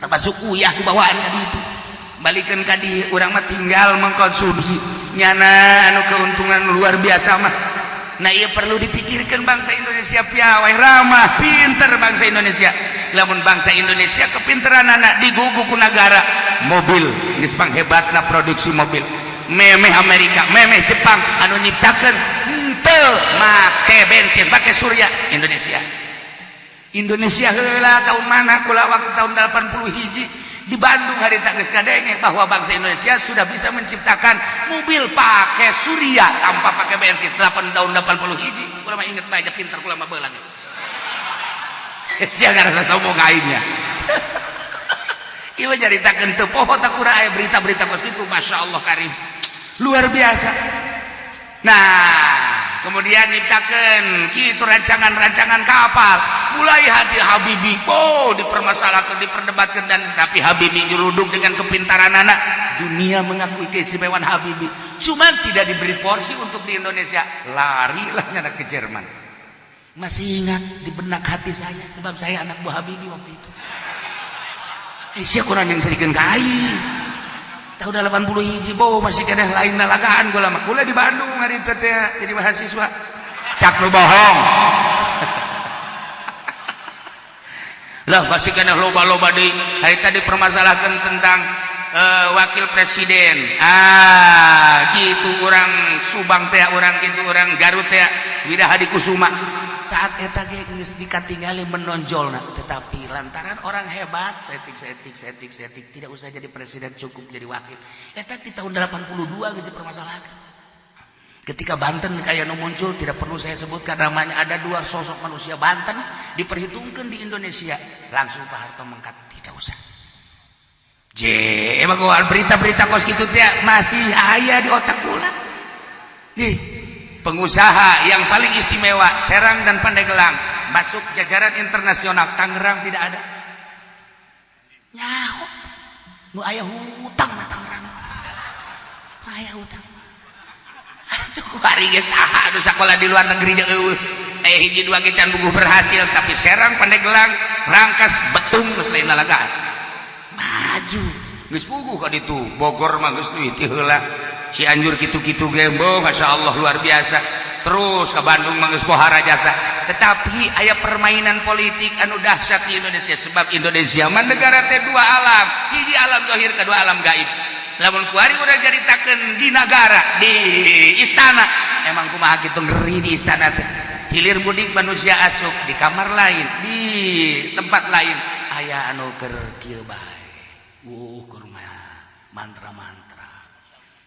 A: termasuk uyah dibawaan ka ditu, balikan ka dieu. Urang mah tinggal mengkonsumsi nyana anu keuntungan luar biasa mah. Nah, ieu perlu dipikirkan. Bangsa Indonesia piawai, ramah, pinter bangsa Indonesia. Lamun bangsa Indonesia kepinteran anak digugu ku negara mobil, geus panghebatna produksi mobil, memeh Amerika, memeh Jepang. Anu nyiptakeun henteu make bensin, make surya, Indonesia. Indonesia heula tahun mana kula waktu tahun 80 hiji di Bandung hari tak geus ngadenge bahwa bangsa Indonesia sudah bisa menciptakan mobil pakai surya tanpa pakai bensin. 8 tahun 80 hiji kula mah inget bae, pinter kula mah beulang sia ngarasa sombong aingnya. Ieu nyaritakeun teu poho tak kurang aya berita-berita kos kitu. Masya Allah karim, luar biasa. Nah, kemudian nyiptakeun kitu rancangan-rancangan kapal. Mulai hati Habibie, oh, dipermasalahkan, diperdebatkan, dan tapi Habibie nyeruduk dengan kepintaran anak. Dunia mengakui keistimewaan Habibie, cuman tidak diberi porsi untuk di Indonesia, larilah nyana ke Jerman. Masih ingat di benak hati saya, sebab saya anak buah Habibie waktu itu. Eh, sia kurang yang sedikit ka aing tahun 80 hiji bo masih kena lain lalagaan. Gua lama kuliah di Bandung hari itu teh jadi mahasiswa. Cak lu bohong lah, pasti kena loba-loba di hari tadi permasalahkan tentang wakil presiden. Ah, gitu orang Subang teh, orang gitu, orang Garut teh, Wirahadi Kusuma. Saat eta ge geus dikatingali menonjol. Nah, tetapi lantaran orang hebat, setik setik setik setik, tidak usah jadi presiden, cukup jadi wakil. Eta di tahun 82 geus dipermasalahkan. Ketika Banten kayak nu muncul, tidak perlu saya sebutkan namanya, ada dua sosok manusia Banten diperhitungkan di Indonesia, langsung Pak Harto mengkat, tidak usah. J, emang berita-berita kos gitu teh masih aya di otak kula. Nih, pengusaha yang paling istimewa Serang dan Pandeglang. Masuk jajaran internasional, Tangerang tidak ada. Nyaho nu aya hutang mah Tangerang aya hutang. Atuh kuari ge saha anu sakola di luar negeri jeung eueuh. Aya hiji dua ge can buguh berhasil, tapi Serang, Pandeglang, Rangkas Betung geus lain lalagaan. Maju. Geus puguh ka ditu. Bogor mah geus duit ti heula. Cianjur kitu-kitu ge, Masya Allah, luar biasa. Terus ke Bandung mah geus pohara jasa. Tetapi aya permainan politik anu dahsyat di Indonesia, sebab Indonesia mah negara teh dua alam. Hiji alam zahir, kedua alam gaib. Lamun kuari urang caritakeun di nagara, di istana, emang kumaha kitu ngeri di istana teh. Hilir mudik manusia asup di kamar lain, di tempat lain aya anu keur kieu bae. Keur mantra-mantra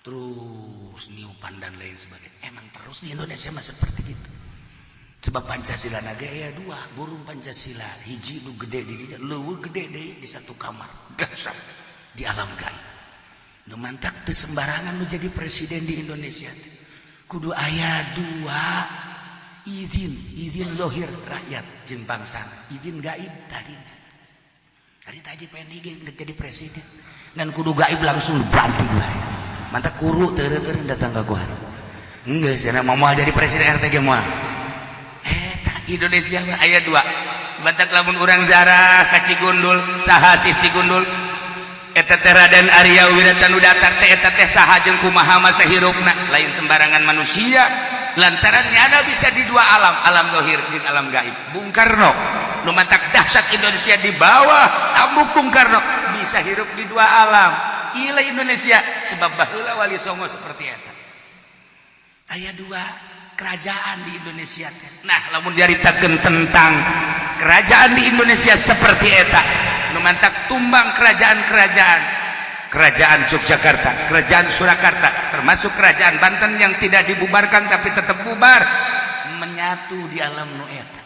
A: terus, niupan dan lain sebagainya. Emang terus di Indonesia mah seperti itu, sebab Pancasila naga ya dua burung Pancasila, hiji nu gede di dinya, leuweuh gede deui di satu kamar. Gasap di alam gaib. Nu mantak teu sembarangan nu jadi presiden di Indonesia, kudu aya dua izin, izin lohir rakyat jeung bangsa, izin gaib. Tadi tadi tadi pengen ge jadi presiden ngan kudu gaib langsung banting bae. Mantak kuru teureun datang ka gua. Geus cenah, mau moal jadi presiden RT ge moal. Eta Indonesia mah aya dua. Batak lamun urang zarah ka Cigundul, saha si Cigundul eta teh? Raden Arya Wiratanudatar teh. Eta teh saha jeung kumaha masa hirupna? Lain sembarangan manusia, lantaran ada bisa di dua alam, alam dohir jeung alam gaib. Bung Karno nu matak dahsyat Indonesia di bawah tambuk Bung Karno bisa hirup di dua alam. Ila Indonesia, sebab baheula Wali Songo seperti eta, aya dua kerajaan di Indonesia teh. Nah, lamun dicaritakeun tentang kerajaan di Indonesia seperti eta, nu mantak tumbang kerajaan-kerajaan, kerajaan Yogyakarta, kerajaan Surakarta, termasuk kerajaan Banten yang tidak dibubarkan tapi tetap bubar, menyatu di alam nu eta.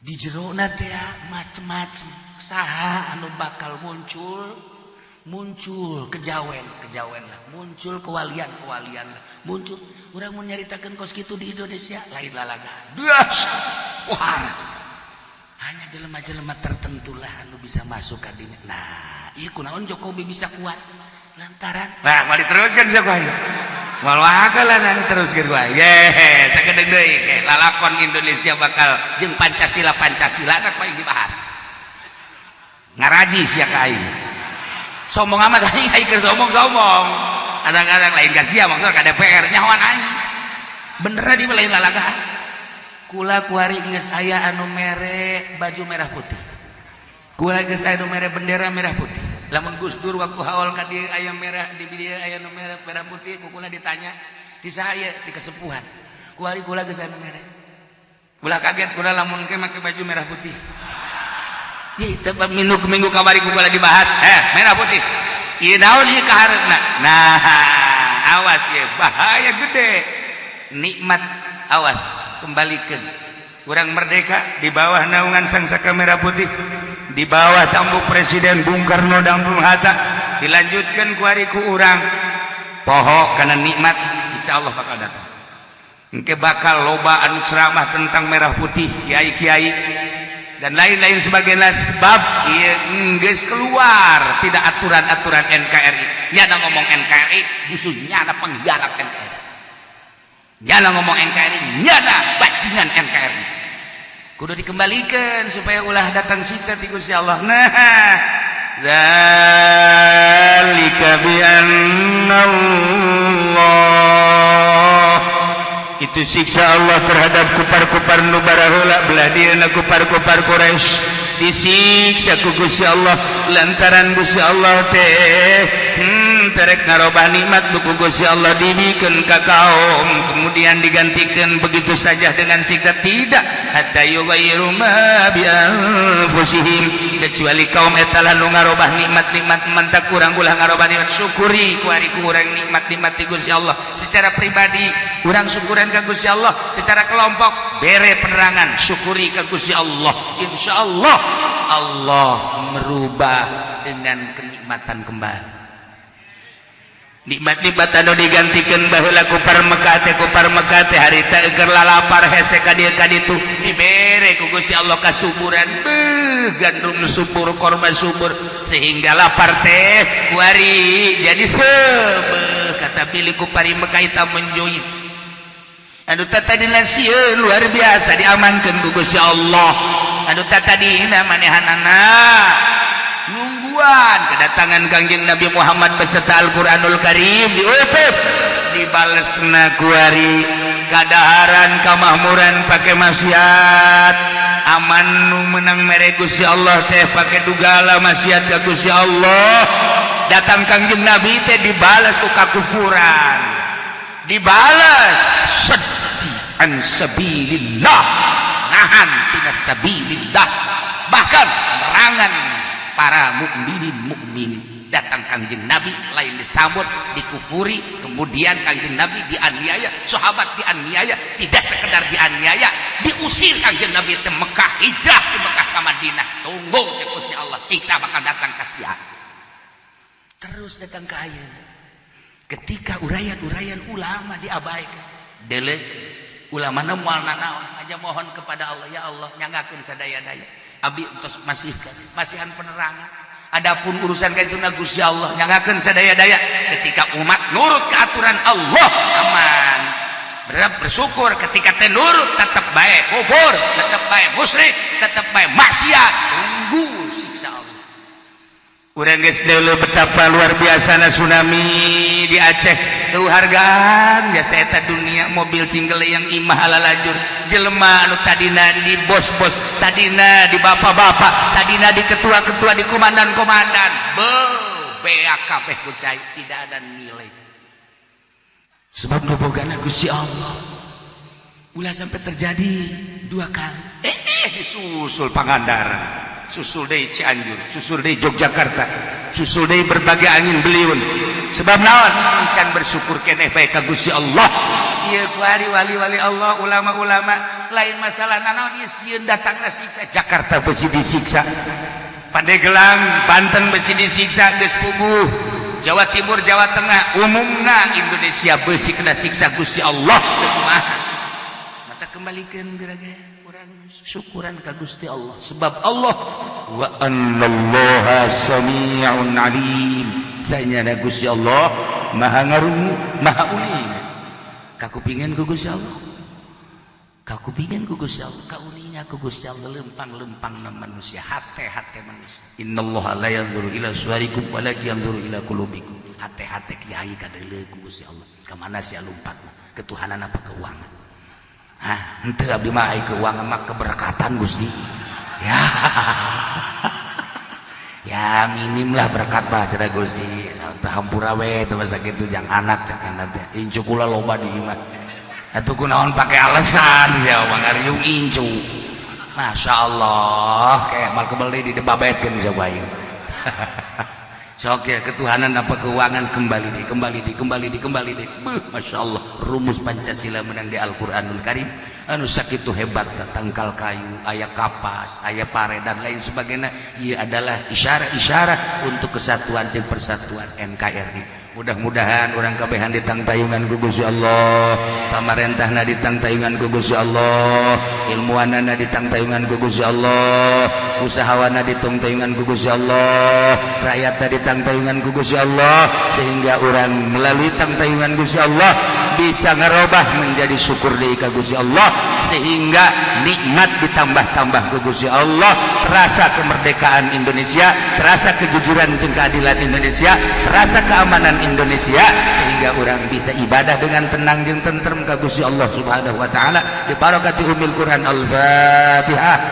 A: Di jerona teh macem-macem, saha anu bakal muncul, muncul kejawen, kejawen lah, muncul kewalian, kewalian lah, muncul. Urang mau nyaritakeun kos kitu di Indonesia lain lalaga. Das, wah, hanya jelema-jelema tertentu lah anu bisa masuk ka dinya. Nah, ieu kunaon Jokowi bisa kuat? Lantaran nah mau diteruskan siapa ayo. Moal wakalan anu teruskeun wae. Ye, sakedeung deui ke lalakon Indonesia bakal jeung Pancasila. Pancasila na paling dibahas. Ngaraji sia ka aing. Sombong amat aing, aing keur sombong-sombong. Kadang-kadang lain ka sia, maksudna ka DPR nyahoan aing. Bener di lain lalaga. Kula kuari geus aya anu mere baju merah putih. Kula geus aya anu mere bendera merah putih. Lamun Gus Dur waktu haul ka dieu aya merah di dieu, aya nu merah merah putih, ku kula ditanya, "Ti saha ieu?" "Ti kesepuhan." Kuari kula geus aya nu mere. Ulah kaget kula lamun ke make baju merah putih. Ih, teu minggu minggu kamari ku kula dibahas, eh merah putih. Ieu naon ieu kahareupna? Nah, awas ye, bahaya gede. Nikmat awas kembalikan. Kurang merdeka di bawah naungan sang saka merah putih, di bawah tambuk Presiden Bung Karno dan Bung Hatta, dilanjutkan kuari ku urang poho karena nikmat, siksa Allah bakal datang. Engke bakal loba anu ceramah tentang merah putih, kiai-kiai dan lain-lain sebagainya, sebab ieu geus keluar tidak aturan-aturan NKRI. Nyana ngomong NKRI justru nyana pengkhianat NKRI. Nyana ngomong NKRI, nyana bajingan NKRI. Kudu dikembalikan supaya ulah datang siksa ti Gusti Allah. Nah, dzalika bi Allah, itu siksa Allah terhadap kupar-kupar nu baraheula belah dieuna, kupar-kupar Quraisy disiksa ku Gusti Allah lantaran Gusti Allah teh terek ngarobah nikmat nu ku Gusti Allah dibikeun ka kaum, kemudian digantikan begitu saja dengan siksa. Tidak, hatta yughayyiru ma bi anfusihim, kecuali kaum eta lah nu ngarobah nikmat-nikmat. Mantak kurang ulah ngarobah nikmat, syukuri kuari ku urang nikmat-nikmat ti Gusti Allah. Secara pribadi urang syukuran ka Gusti Allah, secara kelompok bere penerangan, syukuri ka Gusti Allah, insya Allah Allah merubah dengan kenikmatan kembali. Nikmat-nikmat anu digantikan baheula kufar Mekah teh, kufar Mekah teh harita keur lalapar hese ka dieu ka ditu, dibere ku Gusti Allah kasuburan. Beuh, gandum subur, korma subur, sehingga lapar teh kuari jadi seubeuh. Kata pilih kufar Mekah eta menjoin anu tadina sieun luar biasa, diamankeun ku Gusti Allah. Anu tadina manehanana nungguan kedatangan Kangjeng Nabi Muhammad beserta Al-Qur'anul Karim diutus, dibalesna kuari kadaharan kamakmuran pakai maksiat. Aman nu menang mere Gusti Allah teh pakai dugala maksiat ka Gusti Allah. Datang Kangjeng Nabi teh dibalas ku kakufuran, dibalas sedih an sabilillah, nahan tina sabilillah, bahkan merangan para mukminin mukminin. Datang Kangjeng Nabi lain disambut, dikufuri. Kemudian Kangjeng Nabi dianiaya, sahabat dianiaya. Tidak sekedar dianiaya, diusir Kangjeng Nabi ke Mekah, hijrah di Mekah ke Madinah. Tunggu, cek Gusti Allah, siksa bakal datang ka sia. Terus datang ke ayeuna ketika uraian-uraian ulama diabaikan. Dele ulama moal nanaon, aja mohon kepada Allah, "Ya Allah, nyanggakeun sadaya-daya abdi entos masihkan masihan penerangan. Adapun urusan ka itu Gusti Allah nyanggakeun sadaya-daya." Ketika umat nurut ke aturan Allah, aman. Berap bersyukur. Ketika teh nurut, tetap baik kufur, tetap baik musyrik, tetap baik maksiat, tunggu siksa Allah. Urang geus deuleu betapa luar biasa tsunami di Aceh tuh. Hargaan biasa eta dunia, mobil tinggal yang imah ala lajur. Jelema anu tadina di bos-bos, tadina di bapak-bapak, tadina di ketua-ketua, di komandan-komandan, be beak kabeh ku cai, tidak ada nilai. Sebab nu bogana Gusti Allah. Ulah sampai terjadi dua kali. Disusul Pangandaran, susul deui Cianjur, susul deui Yogyakarta, susul deui berbagai angin beliung. Sebab naon? Encan bersyukur keneh bae ka Gusti Allah. Ieu kuari wali-wali Allah, ulama-ulama, lain masalah nanaon ieu, sieun datangna siksa. Jakarta besi disiksa, Pandeglang, Banten besi disiksa, geus puguh Jawa Timur, Jawa Tengah, umumna Indonesia besi kena siksa Gusti Allah. Teu kumaha mata kembalikan gerage urang syukuran ka Gusti Allah, sebab Allah wa annallaha sami'un alim. Sanyana Gusti Allah maha ngarungu, maha uning. Kakupingan ku Gusti Allah, kakupingan ku Gusti Allah, kauninga ku Gusti Allah lempang-lempang na manusia, hate-hate manusia. Innallaha la yanzuru ila suwarikum walakin yanzuru ila qulubikum. Hate-hate kiai kadeuleu ku Gusti Allah. Ka mana sia lompatna, ketuhanan apa keuangan? Ah, henteu, abdi mah ai keuangan mah keberkatan Gusti. Ya ya minim lah berkat mah cenah Gusti. Teu hampura we teu masa kitu jang anak cek teh. Incu kula loba di imah. Atuh kunaon pake alasan sia ngariung incu. Masya Allah, kayak mal kebel deui didebabetkeun bisa ku aing. Sok ya, ketuhanan apa keuangan? Kembali di, kembali di, kembali di, kembali di. Beuh, Masya Allah, rumus Pancasila menang di Al-Qur'anul Karim anu sakitu hebat. Tangkal kayu aya, kapas aya, pare dan lain sebagainya. Ia adalah isyarat-isyarat untuk kesatuan dan persatuan NKRI. Mudah-mudahan urang kabehan ditangtayungan ku Gusti Allah, pamarentahna ditangtayungan ku Gusti Allah, ilmuwanana ditangtayungan ku Gusti Allah, usahawana ditangtayungan ku Gusti Allah, rakyatna ditangtayungan ku Gusti Allah, sehingga urang melalui tangtayungan Gusti Allah bisa ngerubah menjadi syukur deui ka Gusti Allah, sehingga nikmat ditambah-tambah ku Gusti Allah. Terasa kemerdekaan Indonesia, terasa kejujuran jeung keadilan Indonesia, terasa keamanan Indonesia, sehingga urang bisa ibadah dengan tenang jeung tentrem ka Gusti Allah Subhanahu wa taala. Di barakati umil Quran. Al-Fatihah.